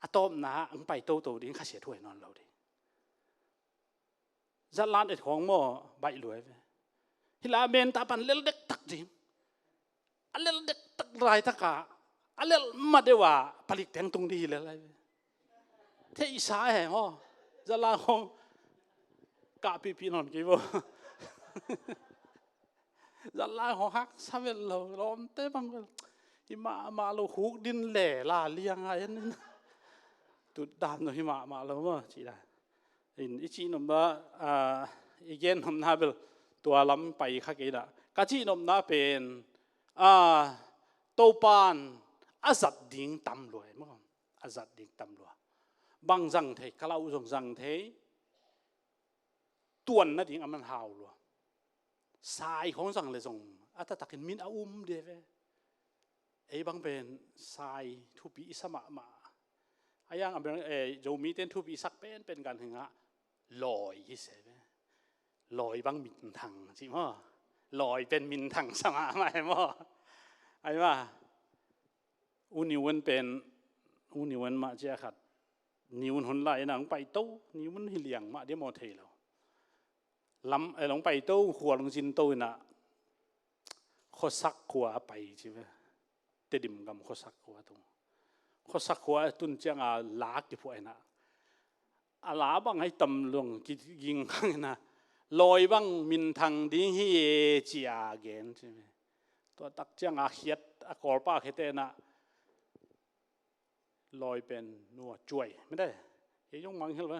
A tawpna ah hong pai toto ding, khasiat huai nawn lo ding. Zatlan et khawng maw, baih luai ve. Hih la menta pan lel dektak ding. A lel dektak laitak ah, a lel ma deuh ah palik teng tung ding hi lel lai ve. Theihsa e maw. Zatlan khawng kah pihpih nawn kei maw. Zatlan khawng haksa vet lo, lawmte bang vel. Hi mahmah lo, khuk din le la liang a en in. Tutdan lo hi mahmah lo maw, cih dan. In, i cihnopna, ah, i gennopna bel tua lam pai kha kei dah. Ka cihnopna pen, ah, Topan a zat ding tam lua e maw. A zat ding tam lua. Bang zang thei, kalau zong zang thei. Tuan nading a man hau lua. Sai khawng zang le zong a taktakin min a um de ve. Ei bang pen sai thupi i sa mahmah. A yang a beng, eh, Zomite in thupi i sak penpen ganhing ah lawi hi se ve. Lawi bang minthang ci maw. Lawi pen minthang sa mahmah e maw. Ai maw. U Niu en pen, U Niu en mah cia khat. Niu en hun lai in a hong paito, Niu en hi liang mah dia maw thei lo. Lam, eh, hong paito, khua hong zin to in a, Khuasak khua a pai ci ve. Tedim gam Khuasak khua tung. Khuasak khua a tun ciang a la kiphuah in a, a la bang ai tam lung kiging khang in a, lawi bang minthang ding hi e ci a gen ci ve. Tua tak ciang a khiat, a kawlpa khiat in a, lawi pen nua cuai. Mite, ei zong mangngilh ve.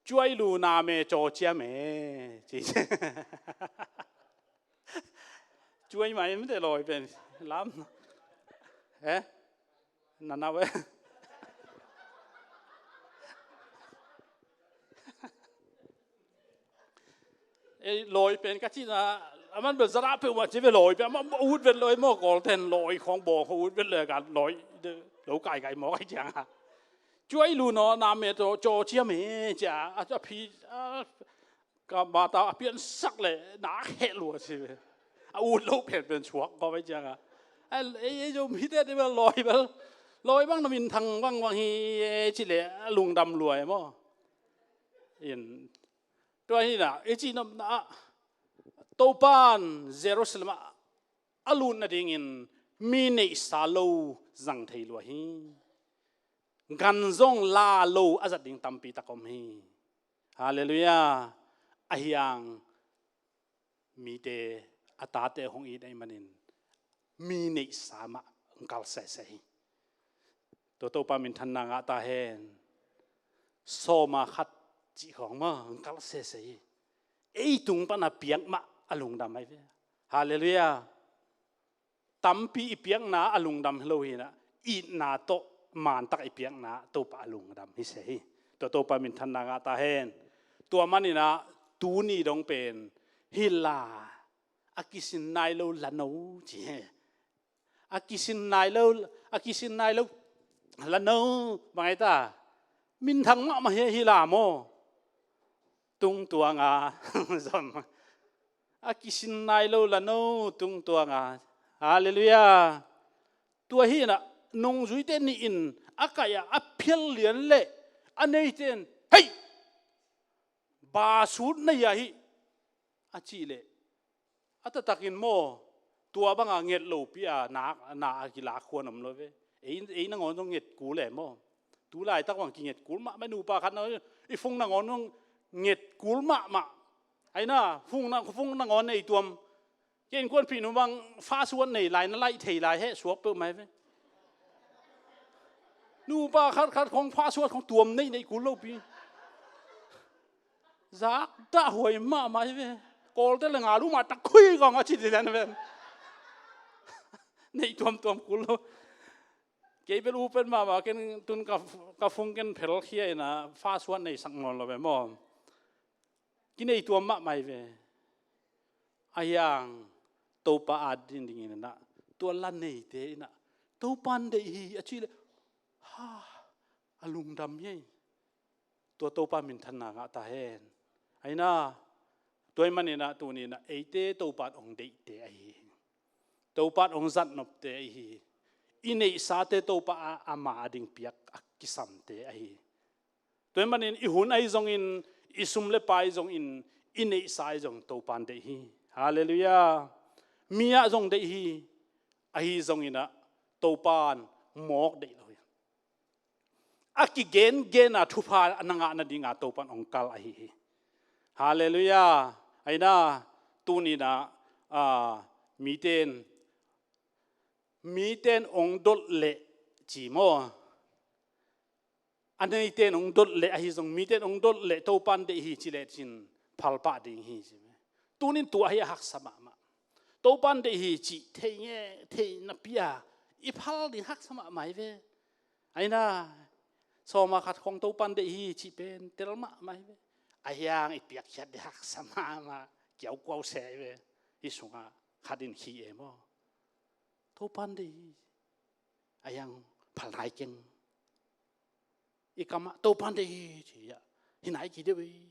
Cuai lu na me caw cia me. Ci. Cuai mai mite lawi pen. Lam. Eh? Na na ve. Ei, lawi pen ka cihna, a man bel zara peuhmah ci ve lawi pen, a man ut vet lawi maw, Kawlten lawi khawng baw khawng ut vet le ka lawi, lo kaikai maw kai ciang a. Cuai lu naw, na me tawh caw cia me cia, a, a phi, a, ka mata a piansak le, na heh lua ci ve. A ut lo penpen suak kawm ai ciang a. Ei, ei, ei, Zomite te bel lawi bel, lawi bang na minthang bang bang hi, e, ci le, a lungdam lua e maw. In, tua hi na, i cihnopna ah, Topan Jerusalem ah a lut nadingin mi neihsa lo zang thei lua hi. Gan zong la lo a zat ding tampi tak om hi. Halleluiah. A hiang mite, a tate hong it ahih manin mi neihsa mah hong kal sese hi. Tua Topa minthanna ngah ta hen. Sawma khat cih khawng mah hong kal sese hi. Ei tung pan a piak mah a lungdam ahi ve. Halleluiah. Tampi i piakna a lungdam hi lo hi na, itna tawh mantak i piakna Topa a lungdam hi se hi. Tua Topa minthanna ngah ta hen. Tua manin a tuni dong pen hi la, a kisin nai lo la no ci hi. A kisin nai lo, a kisin nai lo la no, bang ai ta. Minthang mahmah hi, hi la maw. Tungtuang a zom. A kisin nai lo la no tungtuang a. Halleluiah. Tua hi na, nungzuite nih in a kaih a, a phial lian le a neite in, hei! Ba sut nei ahi, a cih leh, a taktakin maw, tua banga nget lopi a na, na a kilak khuan om lo ve. Ei, ei nangawn zong nget kul e maw. Tu laitak bang kinget kul mahmah, nupa khat na, i fung nangawn zong nget kul mahmah. Ai na, fung na, fung nangawn nei tuam. Kei innkuanpih nu bang password nei lai, na laih thei lai, heh suak peuhmah hi ve. Nupa khatkhat khong password khong tuam neih neih kul lopi. Zak dah huai mahmah hi ve. Kawlte le nga lu mah tak khui kong a ci dih lian ve. Neih tuamtuam kul lo. Kei bel u pen mahmah, ken tun ka, ka fung ken phelkhia in a password nei sak nawn lo ve maw. Kinei tuam mahmah hi ve. A hiang Topa a din dingin a, tua la neite in a, Topa in deih hi a cih leh, ha, a lungdam hi. Tua Topa minthanna ngah ta hen. Ai na, tua ahih manin a tuni in a, eite Topa in hong deihte ahi hi. Topa in hong zatnopte ahi hi. i neihsate Topa a, ama ading piak a kisamte ahi. Tua ahih manin i hun ahi zongin, i sum le pai zongin, i neihsa ahi zong Topan deih hi. Halleluiah. Mi ah zong deih hi. Ahi zongin ah Topan mawk deih lo hi. A kigengen a thupha a na ngah nadinga Topan hong kal ahi hi. Halleluiah. Aina, tuni-in ah, a, miten, miten hong dot leh ci maw? A neiten hong dot leh ahi zong, miten hong dot leh Topan deih hi ci lecin phalpah ding hi ci. Tuni-in tua hi a haksa mahmah. Topan deih hi cih thei nge, thei napi a i phal ding haksa mahmah hi ve. Aina, sawma khat khong Topan deih hi cih pen tel mahmah hi ve. Ahi hang i piakkhiat ding haksa mahmah, kiaukuau se hi ve. Hih sungah khat in khi e maw? Topan deih hi. Ahi hang phal nai keng. I kamah Topan deih hi ci a, hi nai kei deuh hi.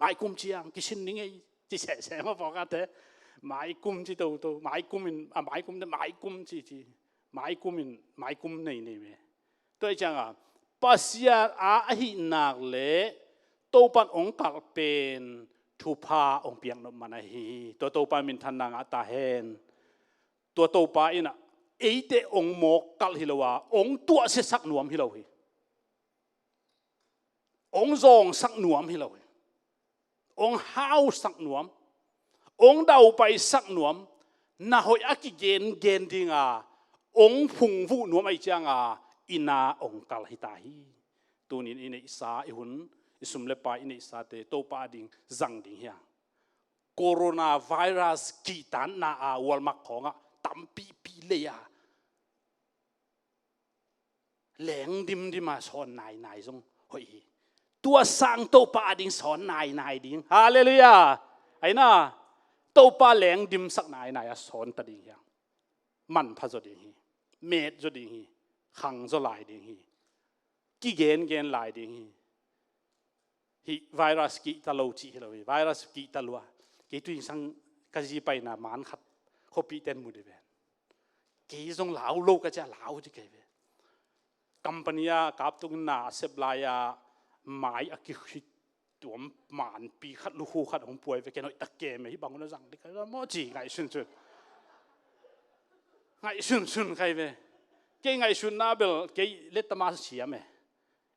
Maikum ciang kisin ning ei ci sehseh maw pawlkhatte. Maikum ci toto, maikum in, a, maikum te maikum ci ci. Maikum in, maikum nei nei ve. Tua ahih ciangin Pasian a ahih nak leh Topan hong kalh pen thupha hong piak nop man ahi hi. Tua Topa minthanna ngah ta hen. Tua Topa in ah eite hong mawk kalh hi lo a, hong tuahsiasak nuam hi lo hi. Hong zawngsak nuam hi lo hi. Hong hausak nuam, hong daupaisak nuam, na hoih a kigengen dinga hong phungvuh nuam ahih cianga i na hong kal hi ta hi. Tuni-in i neihsa, i hun, i sum le pai, i neihsate Topa ading zang ding hi hang. Coronavirus kihtakna a walmak khawngah tampipi lei a leng dimdim a sawn nainai zong hoih hi. Tua sang Topa ading sawn nainai ding. Halleluiah. Aina, Topa leng dimsak nainai a sawn ta ding hi hang. Manpha zaw ding hi. Met zaw ding hi. Khang zaw lai ding hi. Kigengen lai ding hi. Hih virus kihta lo cih hi lo hi. Virus kihta lua. Kei tu-in sang ka zi paina man khat khuapihte in mu dih ven. Kei zong lau lo ka ci a, lau ci kei ve. Company a kaptung na a sep lai a mai a kikhit tuam manpi khat, lukhu khat hong puai ve. Ken hoih tak kem e, hih bang hun a zang dih ka maw ci ngaihsunsun. Ngaihsunsun kai ve. Kei ngaihsunna bel kei lettama siam e.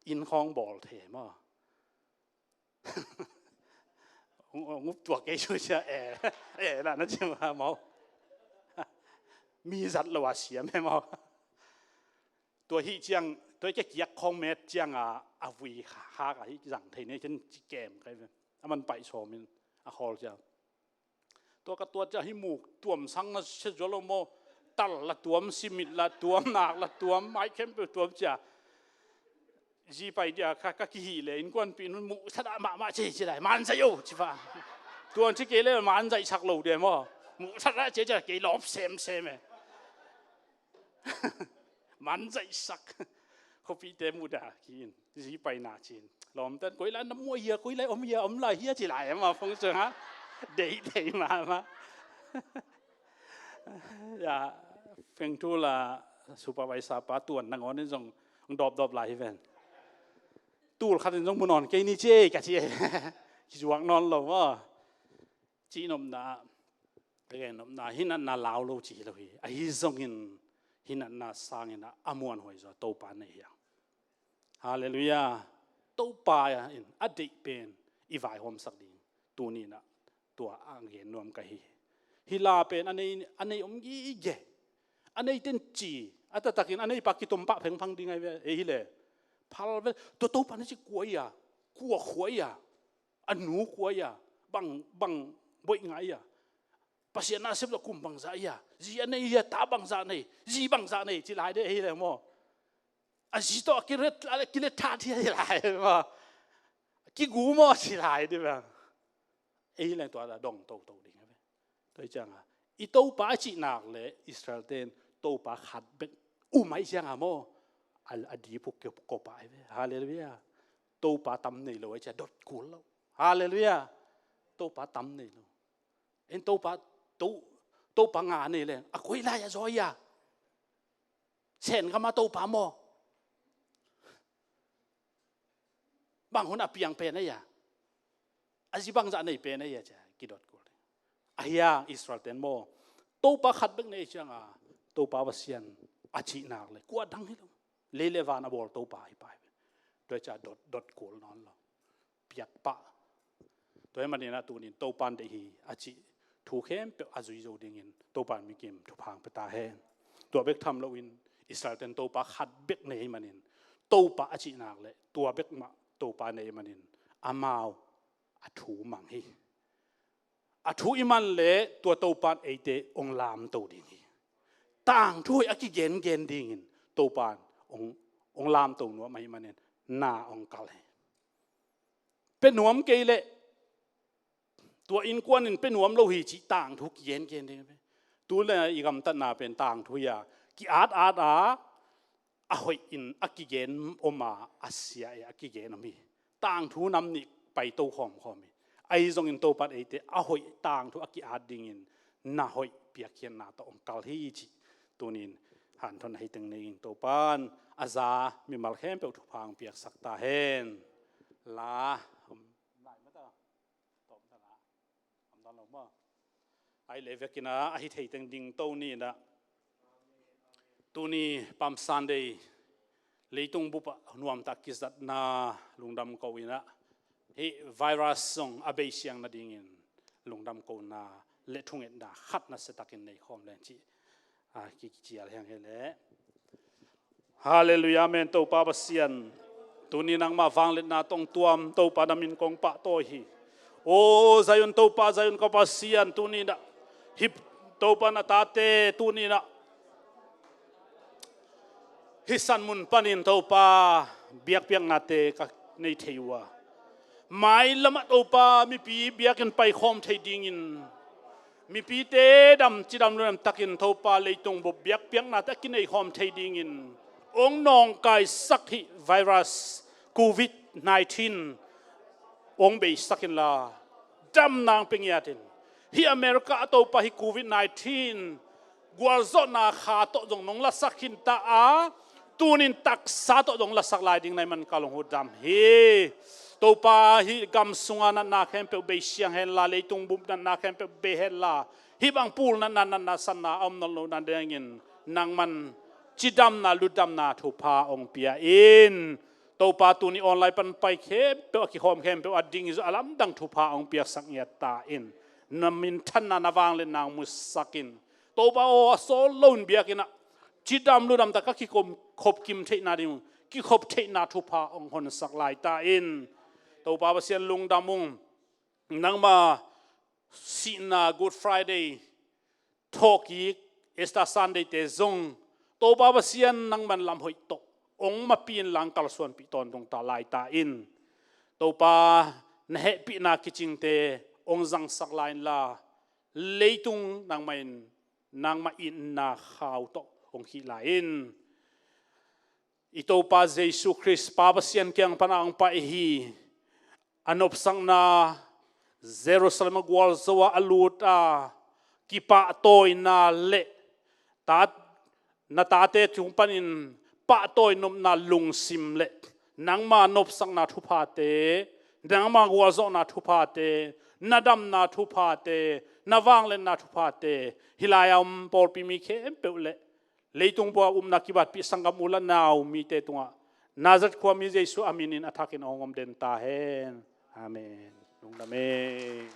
Inn khawng bawl thei maw? Ngup tuak kei susia e, e la na ci maw? Mi zat lo a siam e maw? Tua hih ciang, tua hih kiak khawng met cianga a vui khak a hih zang thei ne cin ci kem kai ve. A man paih sawmin a khawl ciang. Tua ka tuat ciah hih muk tuam sang na sia zual lo maw? Tal la tuam, simit la tuam, nak la tuam, mai khempeuh tuam ciah. Zi pai dia ka, ka kihih le innkuanpih nun muhsat ah mahmah ci ci lai, manzaih o ci fa. Tuan ci kei le manzaih sak lo dia maw? Muhsat ah ci ci kei lawp semsem e. Manzaihsak. Khuapihte mudah ki-in zi paina ci-in lawmten koi lai na muah hia, koi lai om hia, om lai hia ci lai e maw, phone sung ah. Deih thei mahmah. Ya, phengthul a supervisor pa tuan nangawn in zong dawpdawp lai hi ven. Tul khat in zong mu nawn kei ni ci e ka ci e. Kizuak nawn lo maw? Cihnopna, ka gennopna, hinatna lau lo ci hi lo hi. Ahi zongin hinatna sangin a muanhuai zaw Topa nei hi hang. Halleluiah. Topa in a deih pen i vaihawmsak ding. Tuni-in ah tua a gen nuam ka hi. Hih la pen a nei, a nei om gige. A nei ten ci, a taktakin a neipa kitompah phengphang ding ahi ve, ei hi le. Phal ve, tua Topa na ci kua ia, kua khua ia. A nu kua ia, bang, bang boih ngai ia. Pasian na sep lo kum bangzah ia. Zi a nei ia, ta bangzah nei, zi bangzah nei, ci lai de ei le maw. A zi tawh a kilet, a kilet tha thia ci lai maw. Kigu maw ci lai de bang. Ei le tua la dong toto ding a ve. Tua hi cianga i Topa a cih nak le Israel ten Topa khat bek um ahi cianga maw, a, a dipuk kio kopa ahi ve. Halleluiah. Topa tam nei lo ahi cia dot kul lo. Halleluiah. Topa tam nei lo. En Topa, to, Topa nga nei leng a koi lai a zaw ia. Chin gam a Topa maw? Bang hun a piang pen a ia, a zi bangzah nei pen a ia cia kidot kul. A hiang Israel ten maw, Topa khat bek nei cianga Topa Pasian a cih nak le kua dang hi lo. Lei le van a bawl Topa hi pai. Tua cia dot, dot kul nawn lo. Piak pah. Tua hi manin a tunin Topan deih hi a cih thu khempeuh a zui zo dingin Topan mikim thupha hong pia ta hen. Tua bek tham loin Israel ten Topa khat bek nei hi manin Topa a cih nak le tua bek mah Topa nei hi manin amau a thu mang hi. A thu i man le tua Topan eite hong lamto ding hi. Tangthu hoih a kigengen dingin Topan hong, hong lamto nuam ahi manin na hong kal hi. Pia nuam kei leh tua innkuan in pia nuam lo hi cih tangthu kigengen ding hi. Tu le i gamtatna pen tangthu hi a, ki-at-at a, a hoih in a kigen om a, a sia e a kigen om hi. Tangthu nam nih paito khawmkhawm hi. Ahi zongin Topan eite a hoih tangthu a ki-at dingin na hoih piakkhiatna tawh hong kal hi cih tunin hanthon ahi teng nei in Topan a za mimal khempeuh thupha hong piaksak ta hen. La, lai mata, tawm ta la. Am dan lo maw? Ai le vekin a, ahi thei teng ding to ni na. Tuni Palm Sunday, leitung bup ah nuamtak kizatna lungdam ko in a, hih virus zong a beisiang nadingin lungdam kona le thungetna khat nasia takin nei khawm len cih a, kicial hiang hi leh. Halleluiah, amen. Topa Pasian, tuni nangmah vangliatna tawh hong tuam Topa na min kong pahtawi hi. O Zion Topa, Zion ka Pasian, tuni na hih Topa na tate tuni na hih san mun panin Topa biakpiaknate ka nei thei uh a, mailam ah Topa mipi biakinn paikhawm thei dingin, mipite dam, cidam ludam takin Topa leitung bup biakpiaknate a kineikhawm thei dingin hong nawngkaisak hih virus covid nineteen hong beisak inla, damna hong pia ngiat in. Hih America ah Topa hih covid nineteen gualzawhna kha tawh zong nong lasak khin ta a, tunin taksa tawh zong lasak lai ding na hih man kal hong huh dam hi. Topa hih gam sunga natna khempeuh beisiang henla, leitung bup natna khempeuh bei henla, hih bang pul natna, natna sanna a om nawn loh nadingin nangman cidamna, lutdamna thupha hong pia in. Topa tuni online pan pai khempeuh a kikhawm khempeuh a ding hi zaw a lamdang thupha hong piaksak ngiat ta in. Na minthanna, na vangliatna hong musak in. Topa aw, a sawl loin biakinn ah cidam ludam tak a kikhop, khop kim theihna ding, kikhop theihna thupha hong honsak lai ta in. Topa Pasian lungdam ung. Nangma sihna Good Friday, thawhkik Easter Sunday te zong Topa Pasian nangman lam hoih tawh hong mapi inla hong kalsuanpih tawntung ta lai ta in. Topa na hehpihna kicingte hong zangsak lai inla, leitung nangmah in, nangmah itna khau tawh hong khih lai in. I Topa Jesu Khrist Pa Pasian kiang pana hong pai hi. A nopsakna Jerusalem a gualzo a a lut a kipahtawina le tat, na tate tung panin pahtawi nopna lungsim le nangma nopsakna thuphate, nangma gualzawhna thuphate, na damna thuphate, na vangliatna thuphate, hih lai-a om pawlpi mi khempeuh le leitung bup a upna kibatpih sanggam u le nau mite tungah Nazareth khuami Jesu a minin a thakin hong om den ta hen. Amen. Lungdam e.